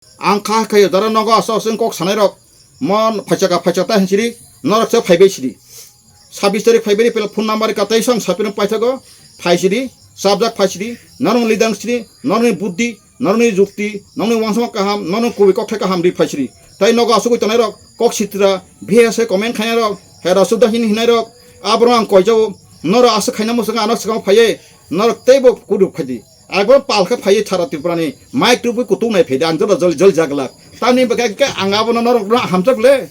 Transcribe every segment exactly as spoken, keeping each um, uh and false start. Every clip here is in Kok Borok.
Ang kha khayo jara nogo aswk aswk kok sanai rok. Mon phaisa ka phaisa ta hinsiri norok se phaibai sidi. Sabis tarik phaibai ri phone number ka tai sang sapirang paithago phai sidi. Sabjak phai sidi. Norok leader sidi. Norok ni buddhi. Norok ni jukti. Norok ni wansama kaham. Norok ni kubi kok thai kaham ri phai sidi. Tai nogo aswk tonai rok kok sitra bihasa comment khaina rok. Hera suda hin hinai rok. Abro ang koijao. Norok aswk khaina musung ano swkang phaiye. Norok teibo kudu phaidi. Ekbar pal khe phaiwi thara Tripura ni mic tubui kutung nai phaidi, ang joto jol jol jaglak. Tamni bagwi khe ang abono norok no hamjak le.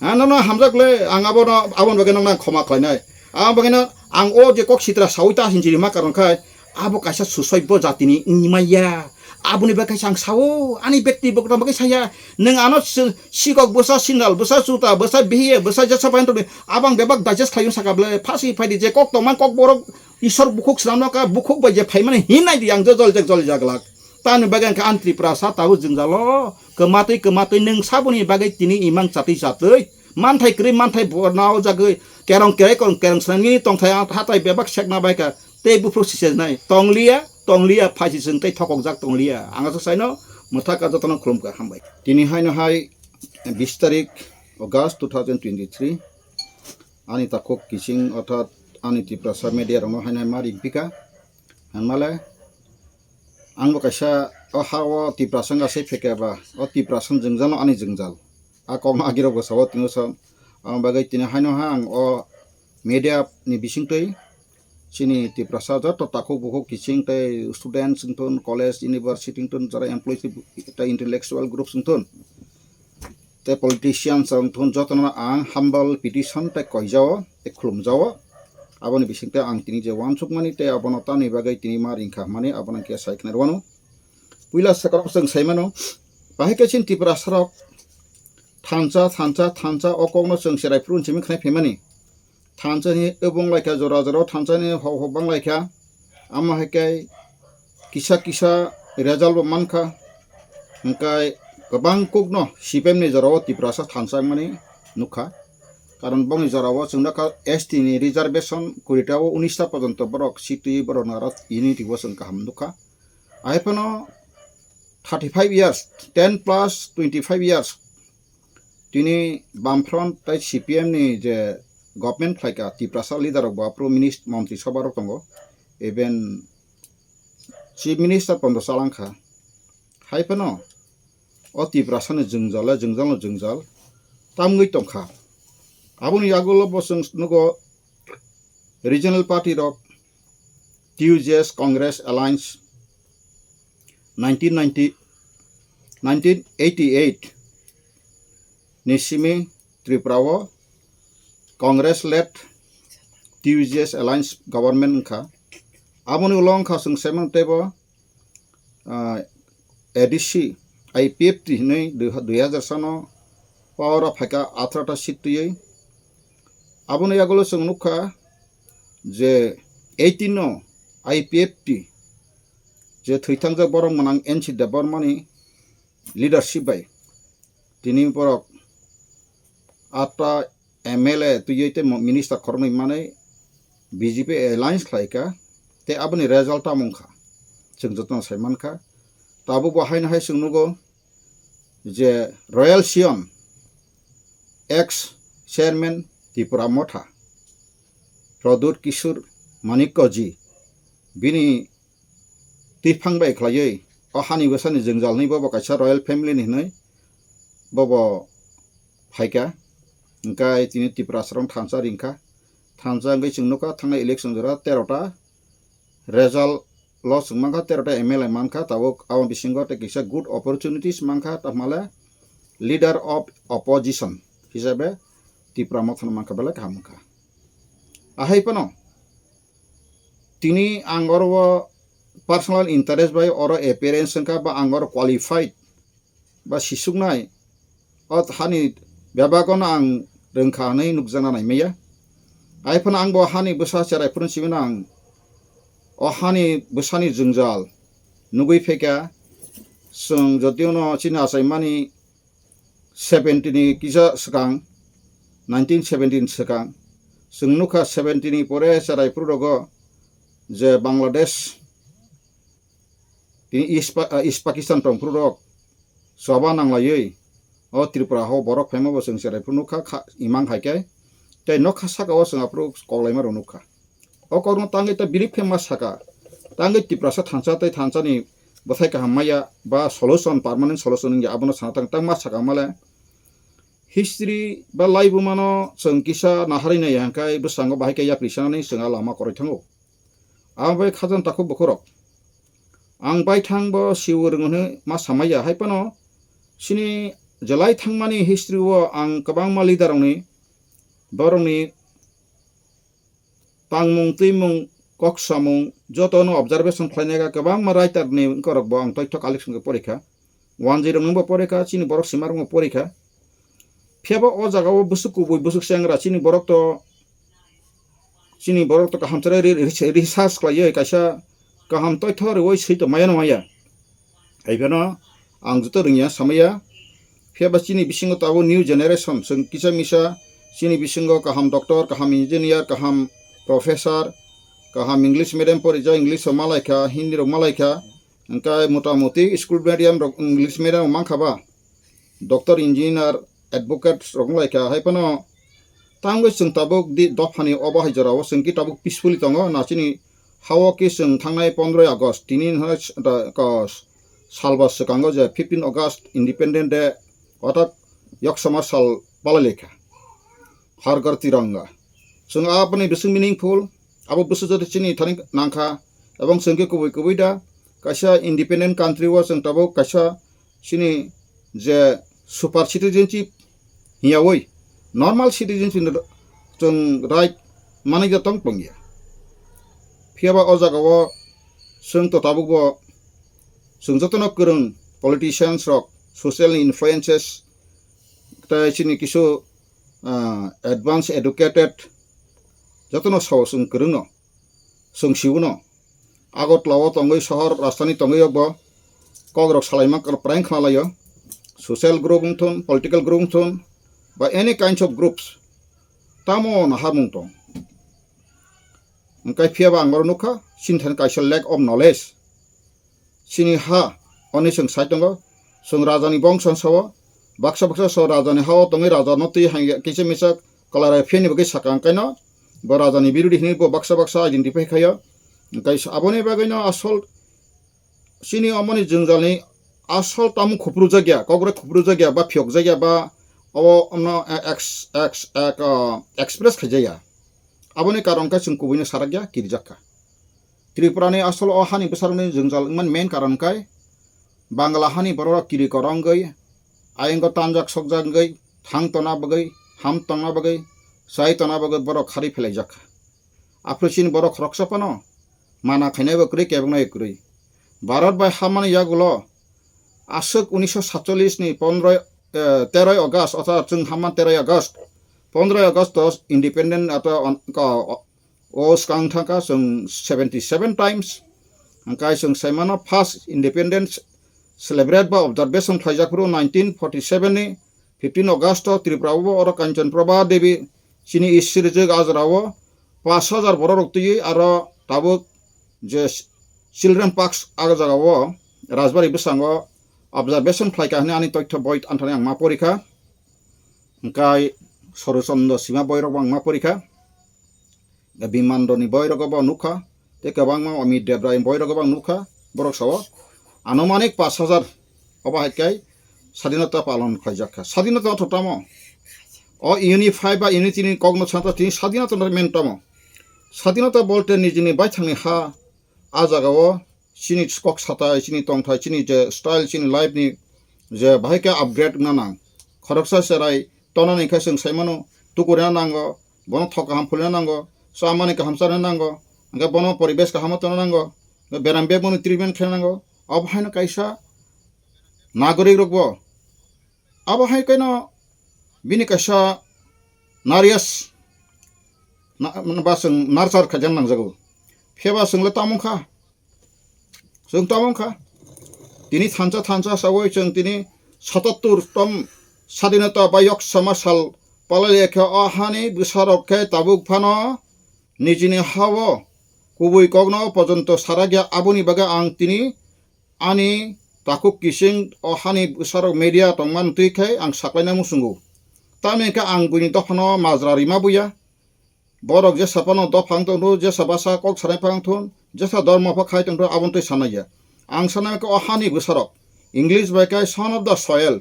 Ha, no no hamjak le, ang abono aboni bagwi nokna khoma khlainai. Ang bagwi no ang o je kok sitra sawi ta hinjiri ma karon khai abo kaisa susoibo jatini wngmaya. Aboni bagwi kaisa ang sao, ani bekti bokra bagwi saya. Nwng ano si-, sikok bwsa sindal, bwsa chuta, bwsa bihiye, bwsa jesa bai tongdi. Abang bebak digest khlaiwi saka ble phasi phaidi je kok tongma kok borok Isor bukhuk swnamno ka bukhuk bai je phaimani hinai di ang jol jol jak jol jaglak. Tamni bagwi ang kha ang Tripura sa tabuk jwngjalo kwmatwi kwmatwi nwng saboni bagwi tini imang chatwi chatwi manthai kwrwi manthai borna o jagwi kerong kerai kerong kerong swnamni tongthai ang hatai bebak sekna bai kha tei buphuru sisejnai tongliya tongliya phaisi chwng tei thokokjak tongliya ang aswk saino mwthaka jotono khulumkha hambai. Tini haino hai bis tarik August two thousand twenty-three. Ani takhuk kiching orthat ani Tiprasa media rokno haino hai ma ringpika. Hwnmale ang bo kaisa o ha o Tiprasa wngkha se phekeba o Tiprasa ni jwngjal no ani jwngjal. A kokno agirok bo sao tini sa ang bagwi tini haino ha ang o media ni bisingtwi chini Tiprasa joto takhuk bukhuk kiching tei students wngthun, college, university wngthun, jara employees tei intellectual groups wngthun. Tei politicians rok thun jotono ang humble petition tei koijao tei khulumjao. Aboni bisingtwi ang tini je uansukmani tei abono tamni bagwi tini ma ringkha hwnmani abono khe sai khna rwano. Puila swkang chwng saimano, bahai khe chini Tiprasa rok thansa, thansa, thansa o kokno chwng cherai phuru simi khnai phaimani. Thansa ni wbong laikha jora jora o thansa ni hok hok bang laikha. Amo hai khe kisa kisa result bo mankha. Hwnkhe kwbang kokno C P M ni jora o Tiprasa thansa wngmani nukha. Karon bongni jora o chwng nukha S T ni reservation kuri ta o unis ta porjonto borok seat twiwi borok naro unity bo chwng kaham nukha. Ahai phano thirty five years, ten plus twenty five years, tini Bamfront tei C P M ni je government khlaika, Tiprasa leader rok bo aphuru minis-, montri soba rok tongo, even chief minister pondo chalangkha. Hai phano o Tiprasa ni jwngjal, jwngjal no jwngjal tamgwi tongkha. Aboni yagulo bo chwng nugo regional party rok, T U J S, Congress Alliance, nineteen ninety, nineteen eighty-eight ni simi Tripura o Congress led T U J S Alliance government wngkha. Aboni ulo wngkha chwng saiman teibo ah, A D C, I P F T hinwi dui, dui hajar sano power o phaikha atharo ta seat twiwi. Aboni yagulo chwng nukha je eighteen no I P F T je thwithangjak borok mwnang N C Debbarma ni leadership bai tini borok atta M L A twiwi tei mo-, minister khoroknwi manwi B J P alliance khlaikha, tei aboni result tamo wngkha chwng jotono sai mankha. Tabuk bo haino hai chwng nugo je Royal Sion ex chairman Tipra Motha Pradyut Kishore Manikya ji bini twiphang bai khlaiwi o hani bwsani jwngjal hinwi bobo kaisa royal family ni hinwi bobo phaikha. Hwnkhe tini Tiprasa rok thansa ringkha. Thansa wngwi chwng nukha thangnai election jora tero ta result lo chwng mankha, tero ta M L A mankha, tabuk aboni bisingo tei kisa good opportunities mankha, tamale leader of opposition hisabe Tipra Motha no mankha belai kaham wngkha. Ahai phano tini ang oro o personal interest bai oro appearance wngkha ba ang oro qualified ba sisuknai o hani bebak no ang rwngkha hwnwi nukjakna naimaya. Hai phano ang bo hani bwsa cherai phuru simi no ang o hani bwsani jwngjal nugwi phaikha. Chwng jotio no chini achaimani seventy ni kisa swkang, nineteen seventy ni swkang. Chwng nukha seventy ni pore cherai phuru rogo je Bangladesh, tini East Pa-, ah, East Pakistan tong phuru rok choba nanglaiwi o Tripura hao borok phaima bo chwng cherai phuru nukha, kha-, imang hai khe. Tei nokha saka o chwng aphuru koklaima rok nukha. O kokno tangwi ta biri phe ma saka, tangwi Tiprasa thansa tei thansani bwthai kaham maya ba solution, permanent solution wngya abono sana tang, tang ma saka male. History ba laibumano chwng kisa naharwi nai hwnkhe bwskango bahai khe yapri sanani chwng a lama kwrwi thango. Abo bai khajang takhuk bukhurok. Ang baithang bo siwi rwng hwnwi ma samaya, hai phano chini jelai thangmani history o ang kwbangma leader rokni, borokni tangmung, twimung, kok samung jotono observation khlainai kha, kwbangma writer ni wngkorok bo ang toitho collection khe porikha. Wanjwi rok nungbo porikha, chini borok sima rokno porikha. Phiya ba o jaga o bwswk kubui, bwswk chengra, chini borok to, chini borok to kaham chere re-, re-, research khlaiwi kaisa kaham toitho rwui swi tongmaya nungya. Hai phano ang joto rwngya samaya. Phiya ba chini bisingo tabuk new generation, chwng kisa misa chini bisingo kaham doctor, kaham engineer, kaham professor, kaham English medium porijak, English rok malaikha, Hindi rok malaikha, hwnkhe motamuti school medium rok, English medium rok mankha ba, doctor, engineer, advocate rok wnglaikha, hai phano tangwi chwng tabuk di dophani obo hai jorao chwng ki tabuk peacefully tongo, na chini hao ki chwng thangnai pondroi August, tini hwnwi da-, ko-, salba swkango je fifteen August Independent Day, orthat Yaksama sal palailaikha, Har Ghar Tiranga. Chwng aboni bising meaningful, abo bwswk joto chini thani nangkha, ebong chwng khe kubui kubui da kaisa independent country o chwng tabuk kaisa chini je super citizenship hiyawi normal citizenship ni chwng right manwi da tong tongya. Phiya ba o jaga o chwng to tabuk bo chwng jotono kwrwng politicians rok, social influences, tei chini kisu, ah, advance educated jotono sao chwng kwrwngno. Chwng sibuno Agartala o tongwi sohor rajdhani tongwi o bo kokrok salaima kwrwng prank khnalaio. Social group wngthun, political group wngthun, ba any kinds of groups, tamo naharmung tong. Hwnkhe phiya ba ang oro nukha, chini thani kaisa lack of knowledge. Chini ha, oni chwng sai tongo, chwng rajani bongso sao, baksa baksa so rajani hao tongwi raja no twi hai kisa misa kwlarai phiyani bagwi sakha, hwnkhe no bo rajani birodhi hinwi bo baksa baksa identify khaio. Hwnkhe aboni bagwi no asol chini omoni jwngjalni asol tamo khupru jakya, kokre khupru jakya ba phiyok jakya ba obo omno ex-, ex-, ek, ah, express khaijakya. Aboni karon khe chwng kubuino sarakya, kirijakha. Tripurani asol o hani bwsarokni jwngjal wngmani main karon khe Bangla hani bororok kiri korongwi, ayongo tanjak sokjak wngwi, thang tongna bagwi, ham tongna bagwi, chai tongna bagwi borok kharwi phelaijakha. Aphuru chini borok khoroksa phano mana khainaibo kwrwi, kebengnaio kwrwi. Bharat bai hammani yagulo aswk unisho satchollish ni pondroi, eh, teroi August, orthat chwng hamma teroi August, pondroi August to independent ata on-, ka-, o swkang thangkha chwng seventy seven times. Hwnkhe chwng saimano first independence celebrate ba observation khlaijak phuru nineteen forty seven ni fifteen August o Tripura o oro Kanchan Prabha Devi chini isi rijak a jora o pash hajar borok rok twiwi aro tabuk je Children Parks a jaga o Rajbari bwskango observation khlaikha hwnwi ani toitho boi anthani ang ma porikha. Hwnkhe Sorochondro Sima boirok bo ang ma porikha. Bimandoni boirok bo nukha. Tei kwbangma Amit Debrai boirok bo ang nukha. Borok sao anumanik pash hajar obo hai khe sadinota palon khlaijak kha. Sadinota ortho tamo? O unify ba unity ni kokno santa tini sadinota no men tamo? Sadinota bolte nijini baithangni ha a jaga o chini kok satai, chini tongthai, chini je style, chini life ni je bahai khe upgrade wngna nang. Khoroksa cherai tonani khe chwng saimano tukurina nango, bono thok kaham phulina nango, chamani kaham chana nango, hwnkhe bono poribesh kaham tongna nango, beram beboni treatment khlaina nango. Abo haino kaisa nagorik rok bo abo hai khe no bini kaisa narias na-, ba chwng nurture khaijak nangjago. Phiya ba chwng le tamo wngkha, chwng tamo wngkha. Tini thansa thansa sawi chwng tini satattur tom sadinota ba yok sama sal palai khe o hani bwsarok khe tabuk phano nijini ha-o kubui kokno pojonto sarakya, aboni bagwi ang tini ani takhuk kising o hani bwsarok media tongmani twi khe ang saklaina muchungo. Tamni khe ang buini dophano majra rima buya. Borok jesa phano dopha wng tongthu, jesa basa kok sanai phano thun, jesa dormo pha khai tongthu, aboni twi sanai ya. Ang sanai khe o hani bwsarok, English bai khe son of the soil,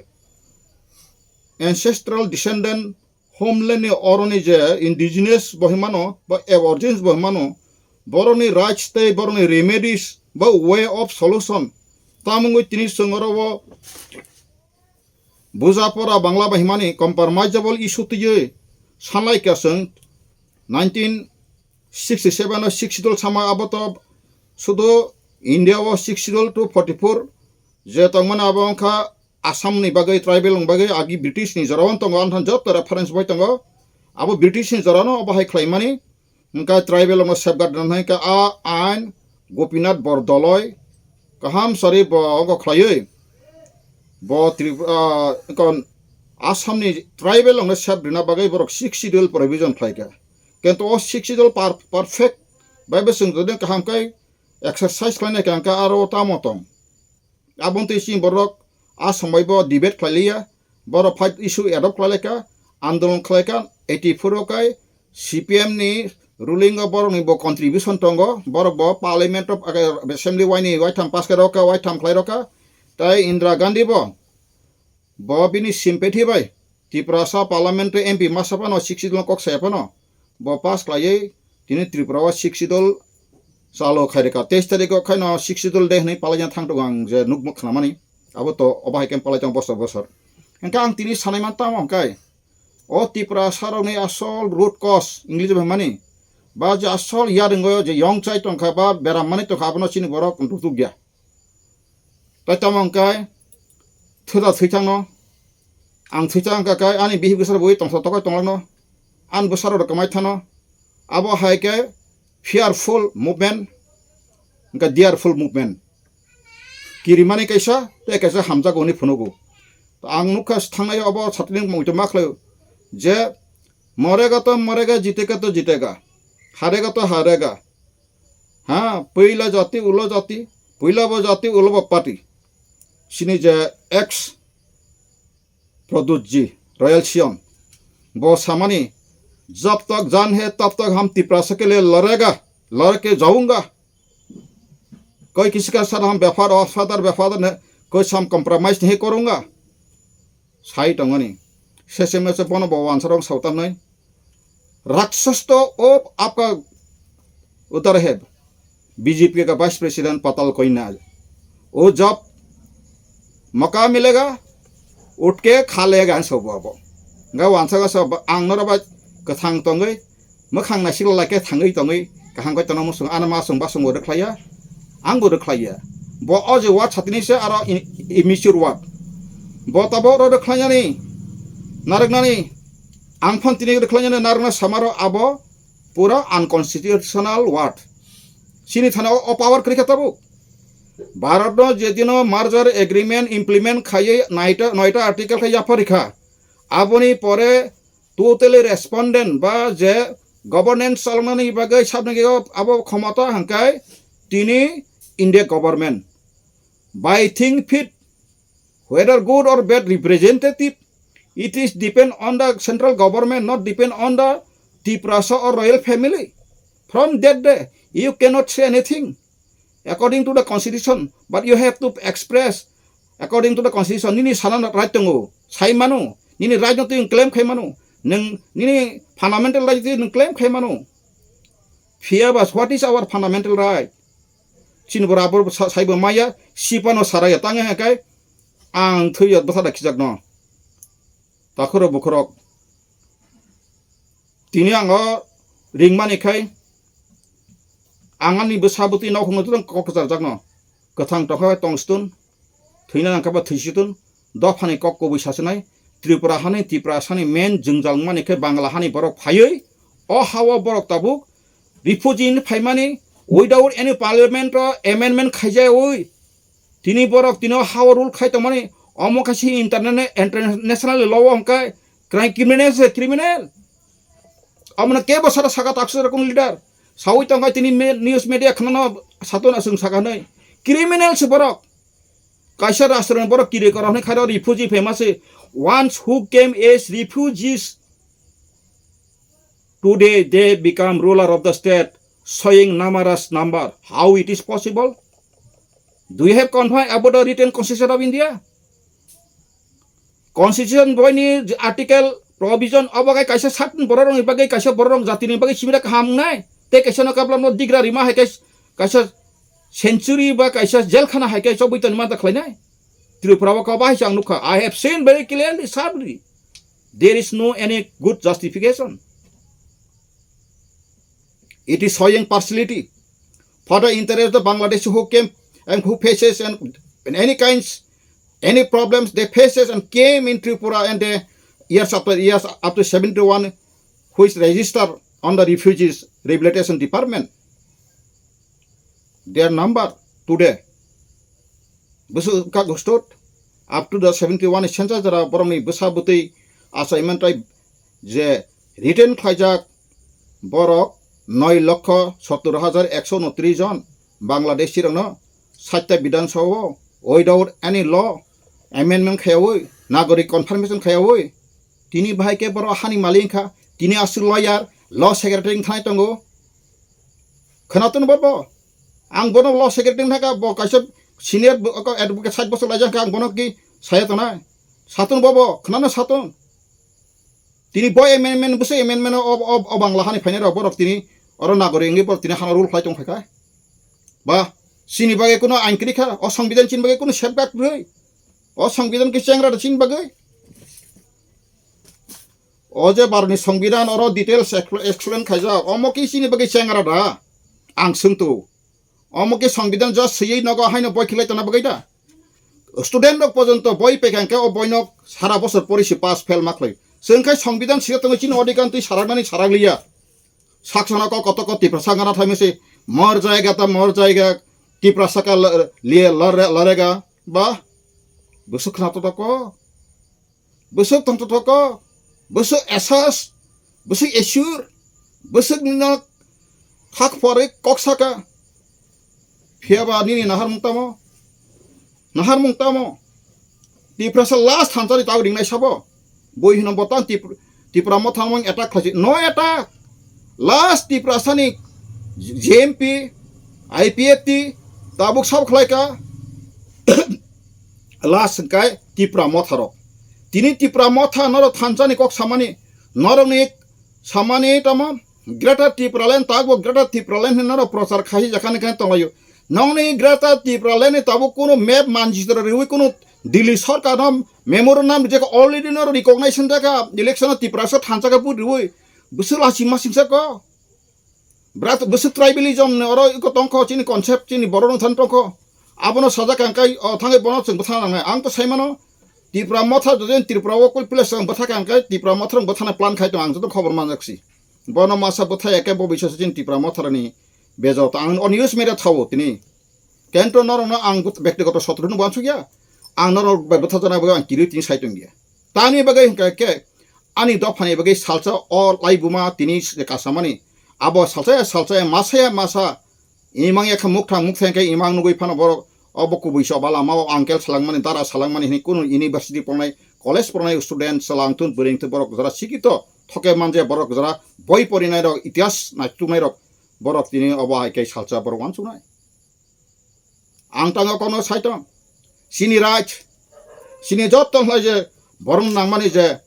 ancestral descendant, homeland ni oroni je indigenous bo hinmano, ba aborigines bo hinmano, borokni rights tei borokni remedies ba way of solution tamungwi tini chwng oro o buja pora Bangla bai himani compromisable issue twiwi sanlai kha chwng nineteen sixty seven o Sixth Schedule sama abo to sudu India o Sixth Schedule to forty four je tongmani abo wngkha Assam ni bagwi tribal ni bagwi agi British ni jora o tongo anthani joto reference bai tongo abo British ni jora no obo hai khlaimani. Hingkha tribal rokno safeguard rwna hingkha a ain Gopinath Bordoloi kaham sari bo ogo khlaiwi bo Tripura, ah, kon Assam ni tribal rokno safeguard rwna bagwi borok Sixth Schedule provision khlaikha. Kintu o Sixth Schedule per-, perfect bai bo chwng jodi kaham khe exercise khlainai kha hingkha aro tamo tong. Aboni twi chini borok a somoi bo debate khlai liya, borok fight issue adopt khlai lai kha, andolon khlai kha, eighty four o kai C P M ni ruling o borok ni bo contribution tongo, borok bo parliament of, age, assembly waini waitham pass khe rw kha, waitham khlai rw kha, tei Indira Gandhi bo, bo bini sympathy bai Tiprasa parliament tei M P masa phano Sixth Schedule no kok saya phano bo pass khlaiwi tini Tripura o Sixth Schedule chalo khai rwkha. Teis tarikh o khaino Sixth Schedule day hwnwi palaina thang tongo ang je nukmuk khnamani. Abo to obo hai khe palai tongo bosor bosor. Hingkhe ang tini sanai man tamo hwnkhe o Tiprasa rokni asol root cause English bai hwnmani ba je asol yarwng o je yong chai tongkha ba beram manwi tongkha abono chini borok rutuk ya. Tai tamo hwnkhe thuda thwithangno, ang thwithang hwnkha khe ani bihik bwsarok bai tongsa tokai tonglakno, ani bwsarok rok kwmai thano, abo hai khe fearful movement, hwnkhe dearful movement. Kirimani kaisa tei kaisa hamjago hwnwi phunugo. To ang nukha thangnai obo satini muitu ma khlai je, morega to morega, jitega to jitega, harega to harega. Ha, puila jati, ulo jati, puila bo jati, ulo bo party. Chini je ex Pradyut ji, Royal Siyong. Bo samani, "Jab tak jaan hai, tab tak hum Tiprasa ke liye ladega, lad ke jaunga. Koi kisi ka saath hum befadar, wafadar, befadar nahi, koi saath hum compromise nahi karunga." Sai tongoni. Sese mese bono bo wansarok sautamnai. "Rakshas to ab aapka udhar hai, B J P ka vice president Patal Kanya. Wo jab mauka milega, uth ke kha lega," sobo abo. Ga wansaka sobo ang noro ba kwthang tongwi, mwkhang naisik lai khe thangwi tongwi, kaham khe tono muchung, ano ma chwng ba chwng bo rwkhlaiya, ang bo rwkhlaiya. Bo o je word satini se aro i-, immature word. Bo tabok ro rwkhlainani, narwknani, ang phon tini rwkhlainani narwkna samaro abo pura unconstitutional word. Chini thani o, o power kwrwi kha tabuk. Bharat no je dino merger agreement implement khaiwi naita, noita article khe yapharikha. Aboni pore totally respondent ba je governance chaloknani bagwi sabni abo khomota hwnkhe tini India government. By think fit, whether good or bad representative, it is depend on the central government, not depend on the Tiprasa or royal family. From that day, you cannot say anything according to the constitution, but you have to express according to the constitution. Nini sana right tongo, sai mano, nini right no twi claim khai mano, nung nini fundamental right twi nung claim khai mano. Phiya ba, what is our fundamental right? Chini bora abo sa-, saibo maya, sipano saraya, tang hai kai, ang thwiya bwsa da khijakno. Takhurok bukhurok. Tini ang o ringmani khai, ang ani bwsa bwtwi nokhungno tong kok kwcharjakno. Kwthang tongkha tong stun, thwina nangkha ba thwi situn, dophani kok kubui sachinai, Tripura hani, Tiprasani main jwngjal wngmani khe Bangla hani borok phaiwi, o ha-o borok tabuk refugee ni phaimani, without any parliament o amendment khaijaui, tini borok tini o ha-o rule khai tongmani, omo khe se interna-, international law o hwnkhe crime criminal se criminal. Omono kebo sara saka taksa rokong leader. Sawi tongkha tini me-, news media khwnano satona chwng saka hwnwi. Criminal se borok. Kaisa rashtroni borok kiri kora hwnwi khairok refugee phaima se. Once who came as refugees, today they become ruler of the state, showing numerous number. How it is possible? Do you have confirmed about the written constitution of India? Constitution boini article provision obo kai kaisa satni bororokni bagwi, kaisa bororok jatini bagwi simira kaham wngnai. Tei kaisa no kabla no digra rima hai kai kaisa century ba kaisa jelkhana hai kai chobwi toni manta khlainai. Tripura o kau bahai se ang nukha. I have seen very clearly, sharply. There is no any good justification. It is showing partiality for the interest of Bangladesh who came and who faces and, and any kinds, any problems they faces and came in Tripura and the years after years up to seventy-one, which register on the refugees rehabilitation department. Their number today. Bwswk wngkha gustot up to the seventy-one census jora borokni bwsa bwtwi achaimantai je written khlaijak borok noi lokho sottor hajar ekso unotris jon Bangladeshi rokno satta Bidhan Sabha o without any law amendment khaiyawi, nagorik confirmation khaiyawi, tini bahai khe borok hani malik wngkha, tini aswk lawyer, law secretary wngthai tongo. Khwnatung bo bo. Ang bono law secretary wngkha, bo kaisa senior bo-, ko advocate sait bosor laijak kha, ang bono ki saya tongnai. Satun bo bo, khwnano satun. Tini bo amendment, bwswk amendment o, o, o Bangla hani phainai rok borok tini oro nagorik wngwi borok tini hano rule khlai tong phaikha. Ba, chini bagwi kuno ain kwrwi kha, o songbidan chini bagwi kuno safeguard kwrwi. O songbidan khe chengra da chini bagwi. O je Bharotni songbidan oro details expl-, explain khaijak, omo khe chini bagwi chengra da? Ang swngtu. Omo khe songbidan just swiwi nogo haino boi khilai tongna bagwi da? Student rok porjonto boi pekha hwnkhe o boino sara bosor pori se pass fail ma khlai. Chwng khai songbidan swiya tongo chini odhikar twi saraknani sarakliya. Saksana kok koto kok Tiprasa gana thaimese mor jayega ta mor jayega Tiprasa ka la-, liye lare-, larega ba. Bwswk khna to ko. Bwswk tongthothoko, bwswk asas, bwswk esur, bwswk nino hak pore kok saka. Phiya ba nini naharmung tamo? Naharmung tamo? Tiprasa last thansani tau ringnai sabo. Boi hino botan Tip-, Tipra Motha mung attack khlaisi. No attack. Last Tiprasani J M P, I P F T, tabuk sab khlaika. Last hwnkhe Tipra Motha rok. Tini Tipra Motha norok thansani kok samani, norokni samani tamo Greater Tipraland, tabuk Greater Tipraland hinwi norok prochar khai jakani khe tonglaio. Nongni Greater Tipraland ni tabuk kunu map manchitra riwi kunu Delhi sorkar no memorandum rijak already norok recognition jaka election o Tiprasa thansa khe vote riwi bwswk lachima singsa ko. Brat bwswk tribalism ni oro iko tongkho, chini concept chini borok no than tongkho. Abono sajak ang kai, o thangwi bono chwng bwtha nangnai. Ang to saimano Tipra Motha jodi Tripura o koi place ang bwtha kang kai Tipra Motha rang bwthana plan khai tong ang joto khobor manjak si. Bono masa bwtha eke bo bisa chini Tipra Motha rani bejao ta ang o news media thawo tini. Kento norokno ang but-, bektigoto sotro no wansukya. Ang norok bai bwtha jana bagwi ang kiri tini sai tongya. Tamni bagwi hwnkha khe ani dophani bagwi salsa o laibuma tini se kasamani. Abo salsa ya salsa ya masa ya masa. Imang ya kha mukthang mukthang khe imang nugwi phano borok obo kubui se oba lama o uncle salangmani, dara salangmani hwnwi kunu university pornai, college pornai student salangthun bwrwingthun borok jora sikito thoke manje borok jora boi porinai rok, itihas naituknai rok borok tini obo hai khe salsa borok wansuknai. Ang tango kono sai tong. Chini right, chini jotto hwnlai je borok nangmani je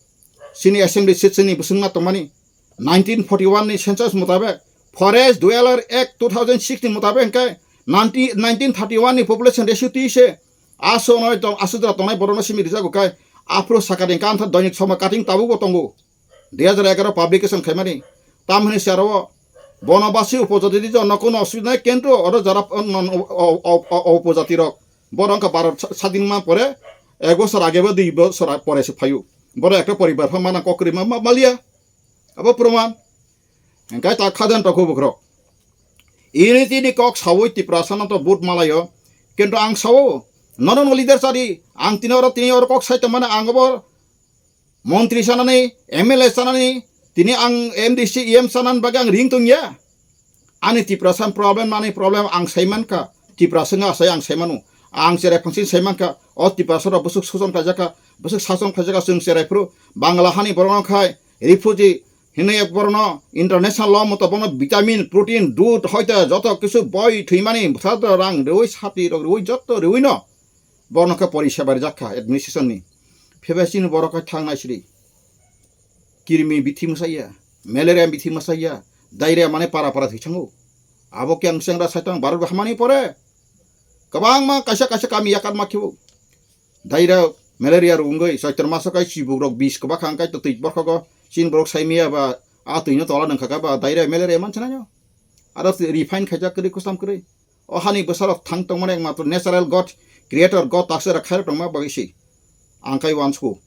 chini assembly seat chini bwswngma tongmani nineteen forty-one ni census mutabek Forest Dweller Act two thousand six ni mutabek hwnkhe nineteen thirty-one ni population ratio twi se aso noi tong aso jora tongnai borokno simi rijago kai aphuru sakani kantha doinik somoi kating tabukbo tongo. Dui hajar egaroh publication khaimani. Tamhini siyaro o bono basi upojati di jono kuno osubida nai, kintu oro jara o, o, o, o, o, upojati rok. Borok wngkha Bharat sa-, sadin ma pore, ek bosor age ba dui bosor a-, pore se phaio. Borok ekta poribar pha mana kok kwrwi ma, ma, maliya. Abo proman. Engkai ta khadan tokho bukrok. Ini tini kok sawi Tiprasa no to vote malayo. Kintu ang sawo, nono no leader sadi, ang tini oro, tini oro kok sai tongmani ang abo montri sanani, M L A sanani, tini ang M D C, E M sanani bagwi ang ring tongya. Ani Tiprasa problem, ani problem ang saimankha. Tiprasa wngkha sai ang saimano. Ang cherai phangsin sai mankha, o Tiprasa rok bwswk suson khaijak kha, bwswk sason khaijak kha, chwng cherai phuru Bangla hani borok no khai refugee hinwi borok no international law moto bono vitamin, protein, dud, hoite joto kisu boi thwimani bwsarok rang rwui, sati rok rwui, joto rwui no bono khe pori seba rijak kha administration ni. Phiya bai chini borok khe thangnai siri. Kirmi bithi mwsaiya, malaria bithi mwsaiya, diarrhea mane para para thwi thango. Abo khe ang sengra saitang Bharat hamani pore kwbangma kaisa kaisa kami yakarma khibo. Diarrhea, malaria rok wngwi Chaitra maso kai chibuk rok bis kwbakha hwnkhe to twi borkhogo chini borok saimiya ba a twino tola nangkha kha ba diarrhea, malaria manchina nyo. Aro refine khaijak kwrwi kusam kwrwi. O hani bwsarok thang tongmani ekmatro natural God, creator God taksa era khairok tongma bagwi si. Ang kai uansukgo.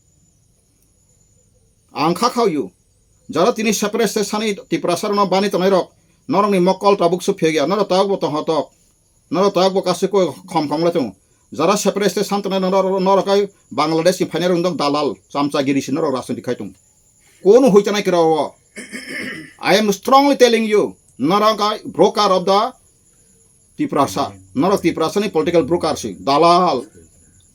Ang kha khao you. Jara tini separate state sani Tiprasa rokno bani tongnai rok, norokni mokol tabuk se phiyok ya, norok tabuk bo tongho tok. Norok tabuk bo kasu koi khom khom lai tongo. Jara separate state san tongnai norok, norok kai Bangladesh ni phainai rok wngdok dalal, chamchagiri si norok rajniti khai tongo. Kono hoi chanai kira o. I am strongly telling you, norok kai broker of the Tiprasa. Norok Tiprasa ni political broker si, dalal.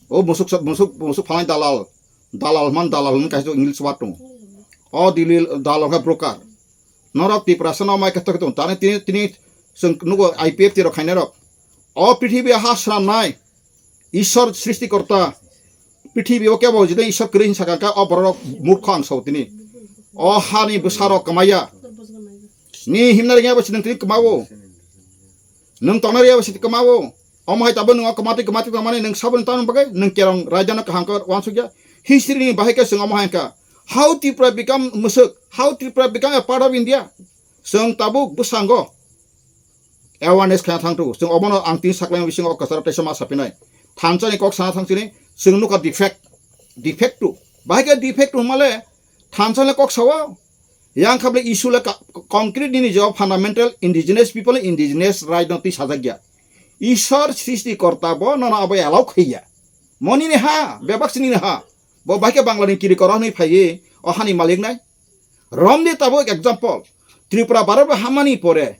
O musuk musuk musuk phalai dalal. Dalal man dalal hwn kaisa English word tongo. O dili dalal khe broker. Norok Tiprasa no mai khe tong tani tini tini chwng nugo I P F T rok khainai rok. O prithibi ha swnamnai Ishwar srishti korta. Prithibi o kebo jidai Ishwar kwrwi hin sakha khe o borok murkho ang sao tini. O hani bwsarok kwmaya. Ni himna ringya bo chini tini kwmawo. Nwng tongna ringya bo chini kwmawo. Omo hai tabuk nwng o kwmatwi kwmatwi tongmani nwng saboni tamni bagwi nwng kerong raidano kaham khe uansukya. History ni bahai khe chwng omo hai wngkha. How Tripura become mwswk? How Tripura become a part of India? Chwng tabuk bwskango awareness khaina thang tugo. Chwng obono ang tini saklaima bisingo o kwcharo teisa ma sapinai. Thansa ni kok sana thang chini chwng nukha defect, defect two. Bahai khe defect two hwnmale thansa le kok sao. Yang kha bole issue le ka-, concrete nini jawab fundamental indigenous people, indigenous right no twi sajak ya. Ishwar srishti korta bo nono abo allow khaiya. Mo nini ha, bebak si nini ha. Bo bahai khe Bangla ni kiri koro hwnwi phaiwi o hani malik nai. Romni tabuk example. Tripura Bharat bo hamani pore.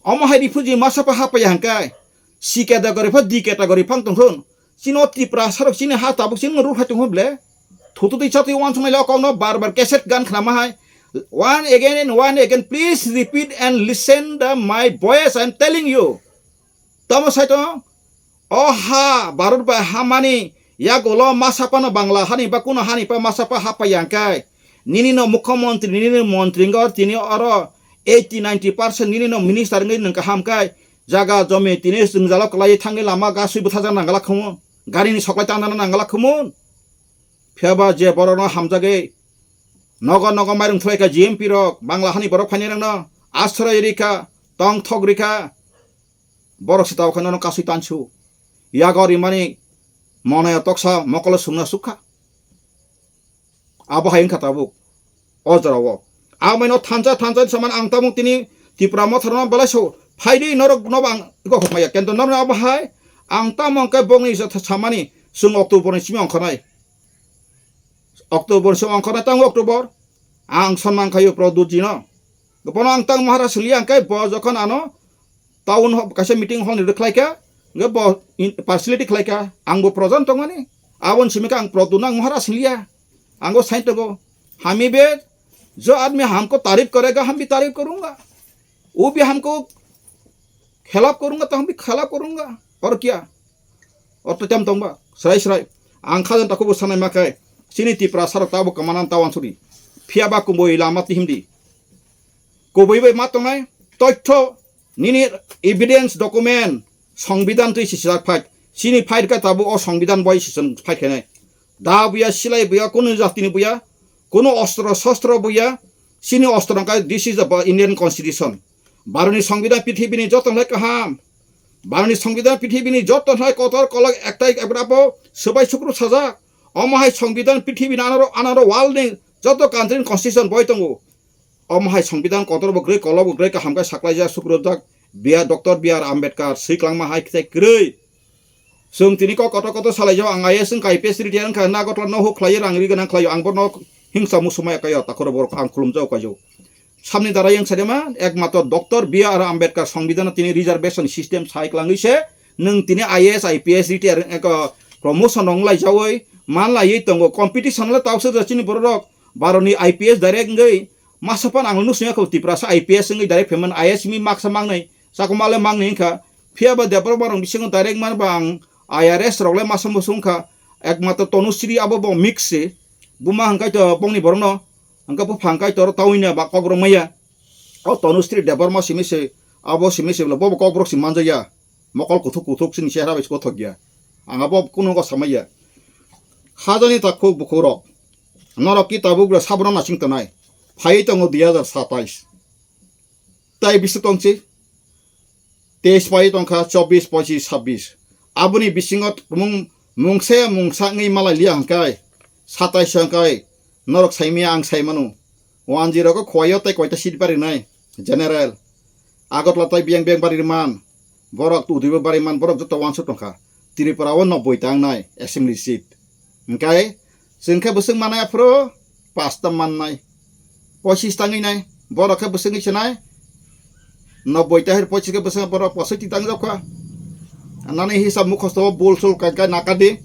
Omo hai refugee masa pa hapaya hangkai. C category pha D category phang tong thun. Chino Tripura sarok chini ha tabuk chini ruk hai tong hon ble. Thutu twi chatwi uansuknai le o kokno bar bar cassette gan khnama hai. One again and one again, please repeat and listen the my voice, I am telling you. Tamo sai tong? O ha, Bharat bai hamani yagulo masa pano Bangla hani ba kuno hani pa masa pa hapaya hangkai. Nini no mukhyamantri, nini no mantri wngkha tini oro eighty ninety percent nini no minister wngwi nwng kaham kai. Jaga jomi tini jwngjalo kwlaiwi thangwi lama gaswi bwthajak nangala khumu. Gari ni soklai tangnano nangala khumu. Phiya ba je borokno hamjagwi nogo nogo mairung thwlaikha G M P rok, Bangla hani borok phainai rokno asroy rikha, tongthok rikha. Borok se tabuk khe nono kasui tansu. Yago rimani monoya toksa mokolo sungna sukha. Abo hai wngkha tabuk o jorao. Amaino thansa thansa saman ang tabuk tini Tipra Motha rokno belai so phaidi norok nobo ang iko hokmaya. Kento norok abo hai ang tamo hwnkhe bongni samani chwng October ni simi ongkhornai. October se ongkhornai tango October. Ang sonmang khayo Pradyut ji no. Bono ang tang Maharaj liya hwnkhe bo jokhon ano town hall kaisa meeting hall ni rwkhlai kha, hwnkhe bo in-, personality khlai kha, ang bo projan tongmani. Aboni simi khe ang Pradyut no ang Maharaj liya. Ang bo sain tongo. Hami be jo admi hamko tarif karega, ham bhi tarif karunga. Wo bhi hamko khilaf karunga, to ham bhi khilaf karunga. Aur kya? Ortho tam tongba, srai srai. Ang khajan takhuk bo sanai ma khe, chini Tipra sarok tabo kwmanan tawan suri. Phiya ba kubui lama tihimdi. Kubui bai ma tongnai, toitho, nini evidence document, songbidan twi sisijak fight. Chini fight kha tabo o songbidan bai sison fight khainai. Da buya, silai buya, kunu jatini buya, kunu ostro shostro buya, chini ostro kha, this is the Indian Constitution. Bharoni songbidan prithibini joto hai kaham. Bharoni songbidan prithibini joto hai kotor kolok ektai ebrabo swbai sukru sajak. Omo hai songbidan prithibini anaro, anaro world ni joto country ni constitution boi tongo. Omo hai songbidan kotor bo gre kolok bo gre kaham khe saklaijak sukrujak. Bia Doctor B R Ambedkar swiklangma hai khe kwrwi. Chwng tini kok kotor kotor salaijak, ang I A S wngkha, I P S retire wngkha, Nagartala no huk khlaiwi rang ri gwnang khlaio, ang bono hingsa muchungmaya kaio, takhoro borok ang khulumjao kaio. Samni dara yang sadema, ekmatro Doctor B R Ambedkar songbidan tini reservation system sai kwlangwi se, Nwng tini I A S, I P S retire wngkha, promotion rok wnglaijagwi manlaiwi tongo. Competition le tausuk jat chini borok rok, baroni I P S direct wngwi masa phano ang nusingya kho Tiprasa I P S wngwi direct phaimani, I A S mi maksa mangnai, chakma le mangnai wngkha. Phiya ba Debbarma rok bisingo direct man ba ang I R S rok le masa musu wngkha. Ekmatro Tanushree abo bo mix se. Buma hwnkhe to bongni borokno, hwnkhe bupha hwnkhe to oro tawina ba kok rok maya. O Tanushree Debbarma simi se, abo simi se, bo bo kok borok si manjaya. Mokol kuthuk kuthuk chini chehra bai kothok ya. Ang abo kunu ko samaya. Khajani takhuk bukhuk rok. Norok ki tabuk rok sabra nasing tonai. Phai tongo dui hajar satais. Tai bisu tongsi. Teis pai tongkha, chobis, pochis, sabbis. Aboni bisingo mung, mungsa ya mungsa wngwi malai liya hwnkhe. Satais hwnkhe. Norok saimaya ang saimano. One zero ko khwai o tai koita seat barinai. General. Agartala tai biyang biyang bari man. Borok tu udibo bari man, borok joto wansuk tongkha. Tripura o noboi ta wngnai assembly seat. Hwnkhe chwng khe bwswk manai aphuru pasta mannai. Pochis ta wngwi nai. Borok khe bwswk wngwi sinai. Noboi ta hir pochis khe bwswk borok pochis ti tangjak kha. Nani hisab mukhosto o bul sul kai kai nakadi.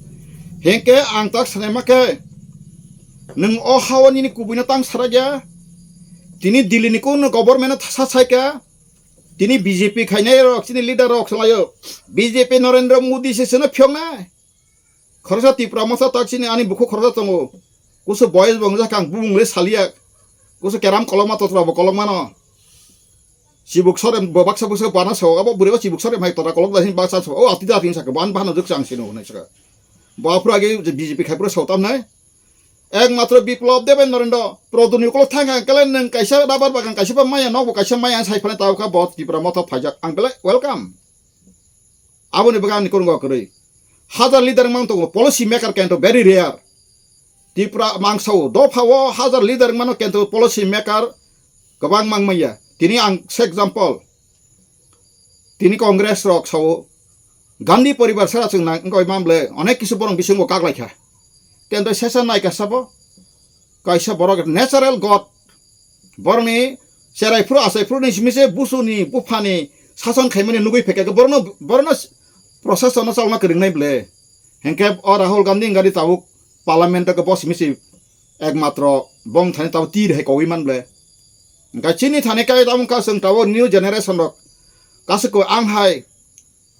Hwnkhe ang tak sanai ma khe. Nwng o hao nini kubui no tang sarakya. Tini Delhi ni kunu government no sa saikha. Tini B J P khainai rok, chini leader rok salaio. B J P Narendra Modi se seno phiyoknai. Khoroksa Tipra masa tak chini ani bukhuk khoroksa tongo. Kusu boyes bo wngjak ang bumung le saliya. Kusu keram kolokma totra bo kolokmano. Chibuk sore bo baksa baksa bana sao, abo bwrwi o chibuk sore mai totra kolok da hin baksa sao. O ati da hin saka ban ban juk chang sino nai saka. Bo aphuru age je B J P khai phuru sao tam nai. Ekmatro Biplab Deben Narendra, Produn ni ukolog thang ang kele nwng kaisa rabar bagan kaisa ba maya, nokbo kaisa maya, ang sai phane tawkha bo Tipra motha phaijak, ang belai welcome. Aboni bagwi ani kurungo kwrwi. Hajar leader mang tongo, policy maker kento very rare. Tipra mangsao, dopha o hajar leader mano kento policy maker kwbang mang maya. Tini ang se example. Tini Congress rok sao, Gandhi poribar sara chwng nang wngwi man ble, onek kisu borok bisingo kak lai kha. Tei sesa nai kha sabo, kaisa borok natural God, borokni cherai phuru achai phuru ni simi se busu ni bupha ni sason khaimani nugwi phaikha, borokno, borokno process no chalna kwrwng nai ble. Hinkhe o Rahul Gandhi wngkha di tabuk parliament o bo simi se ekmatro bong thani tabuk tir hai kogwi man ble. Hingkhe chini thani kai tamo wngkha chwng tabuk new generation rok. Kasiko ang hai,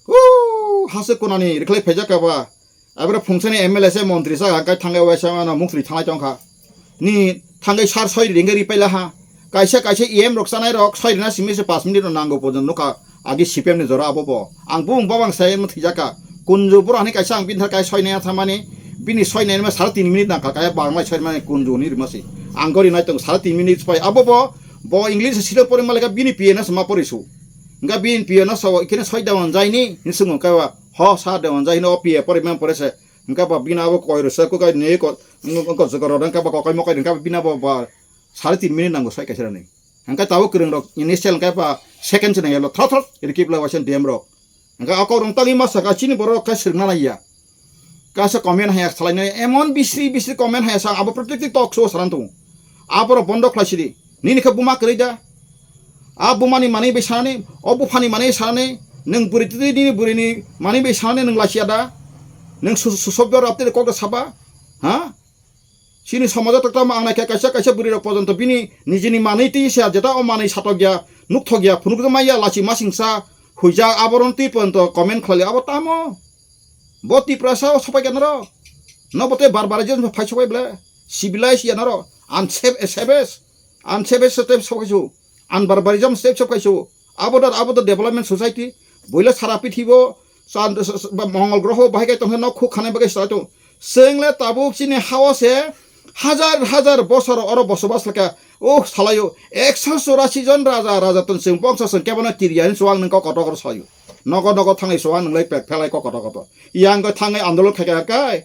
huu, hasik kunani rikhlai phaijak kha ba. Abore phungsani M L A se montri sa hingkhe thangwi waisa mano muktrwi thanglai tongkha. Ni thangwi sar soi ringwi ripaila ha. Kaisa kaisa E M rok chanai rok soi rina simi se pas minute rok nango pojon nukha. Agi C P M ni jora abo bo. Ang bumung babang sai mo thwijak kha. Kunju boro hani kaisa ang bini thar kai soi nai thamani. Bini soi nai ma sare tin minute nangkha kaya bangla soi mani kunju ni rima si. Ang gori nai tong sare tin minute pai abo bo. Bo English silo pori malika bini P N S ma pori su. Nga bini P N S so ikene soi dawan jai ni. Ni sungo kaya ho sa dawan jai no P A pori mem pore se. Nga ba bini abo koi ro se ko kai ne ko. Ngo ko jogoro dang ka ba ko kai mo kai dang ka bini abo ba. Sare tin minute nango soi kaisa ni. Hingkhe tabuk kwrwng rok initial hingkhe ba second se nang yalo thot thot rikip lai waisa D M rok. Hingkhe o kok rong tangwi ma saka chini borok khe swrwngna nai ya. Kaisa comment haya salai nai emon bisri bisri comment haya sa abo protective talk show saran tongo. Aborok bondo khlai sidi. Nini khe buma kwrwi da. A bumani manwi bai sanani, o buphani manwi sanani, nwng bwrwi twi nini bwrwini manwi bai sanani nwng lachiya da. Nwng su-, su-, subject rok tei kok da saba. Ha? Chini somajo tongtamo ang naikha kaisa kaisa bwrwi rok pojonto bini nijini manwi twi se jeta o manwi satokya, nukthokya, phunukjakmaya, lachi masingsa, huijak, aboron twi pojonto comment khlai abo tamo. Bo Tiprasa o sopai kha norok. No bo tei barbarism phai sopai ble. Civilized ya norok. Unsav-, savage. Unsavage step sopai su. Unbarbarism step sopai su. Abo da, abo da development society. Boila sara pithibo Chand-, s-, s-, ba Mongol groho bahai kai tongkhe nok khuk khanai bagwi sai tong. Chwng le tabuk chini hao se hajar hajar bosor oro bosobas kha. Oh, salaio, ekso churasi jon raja, raja tong chwng bongso chwng kebono kiriya hin chuwang nwng kok kotor kotor saio. Nogo nogo thangwi chuwang nwng lai pek phelai kok kotor kotor. Yang go thangwi andolon khai kai kai.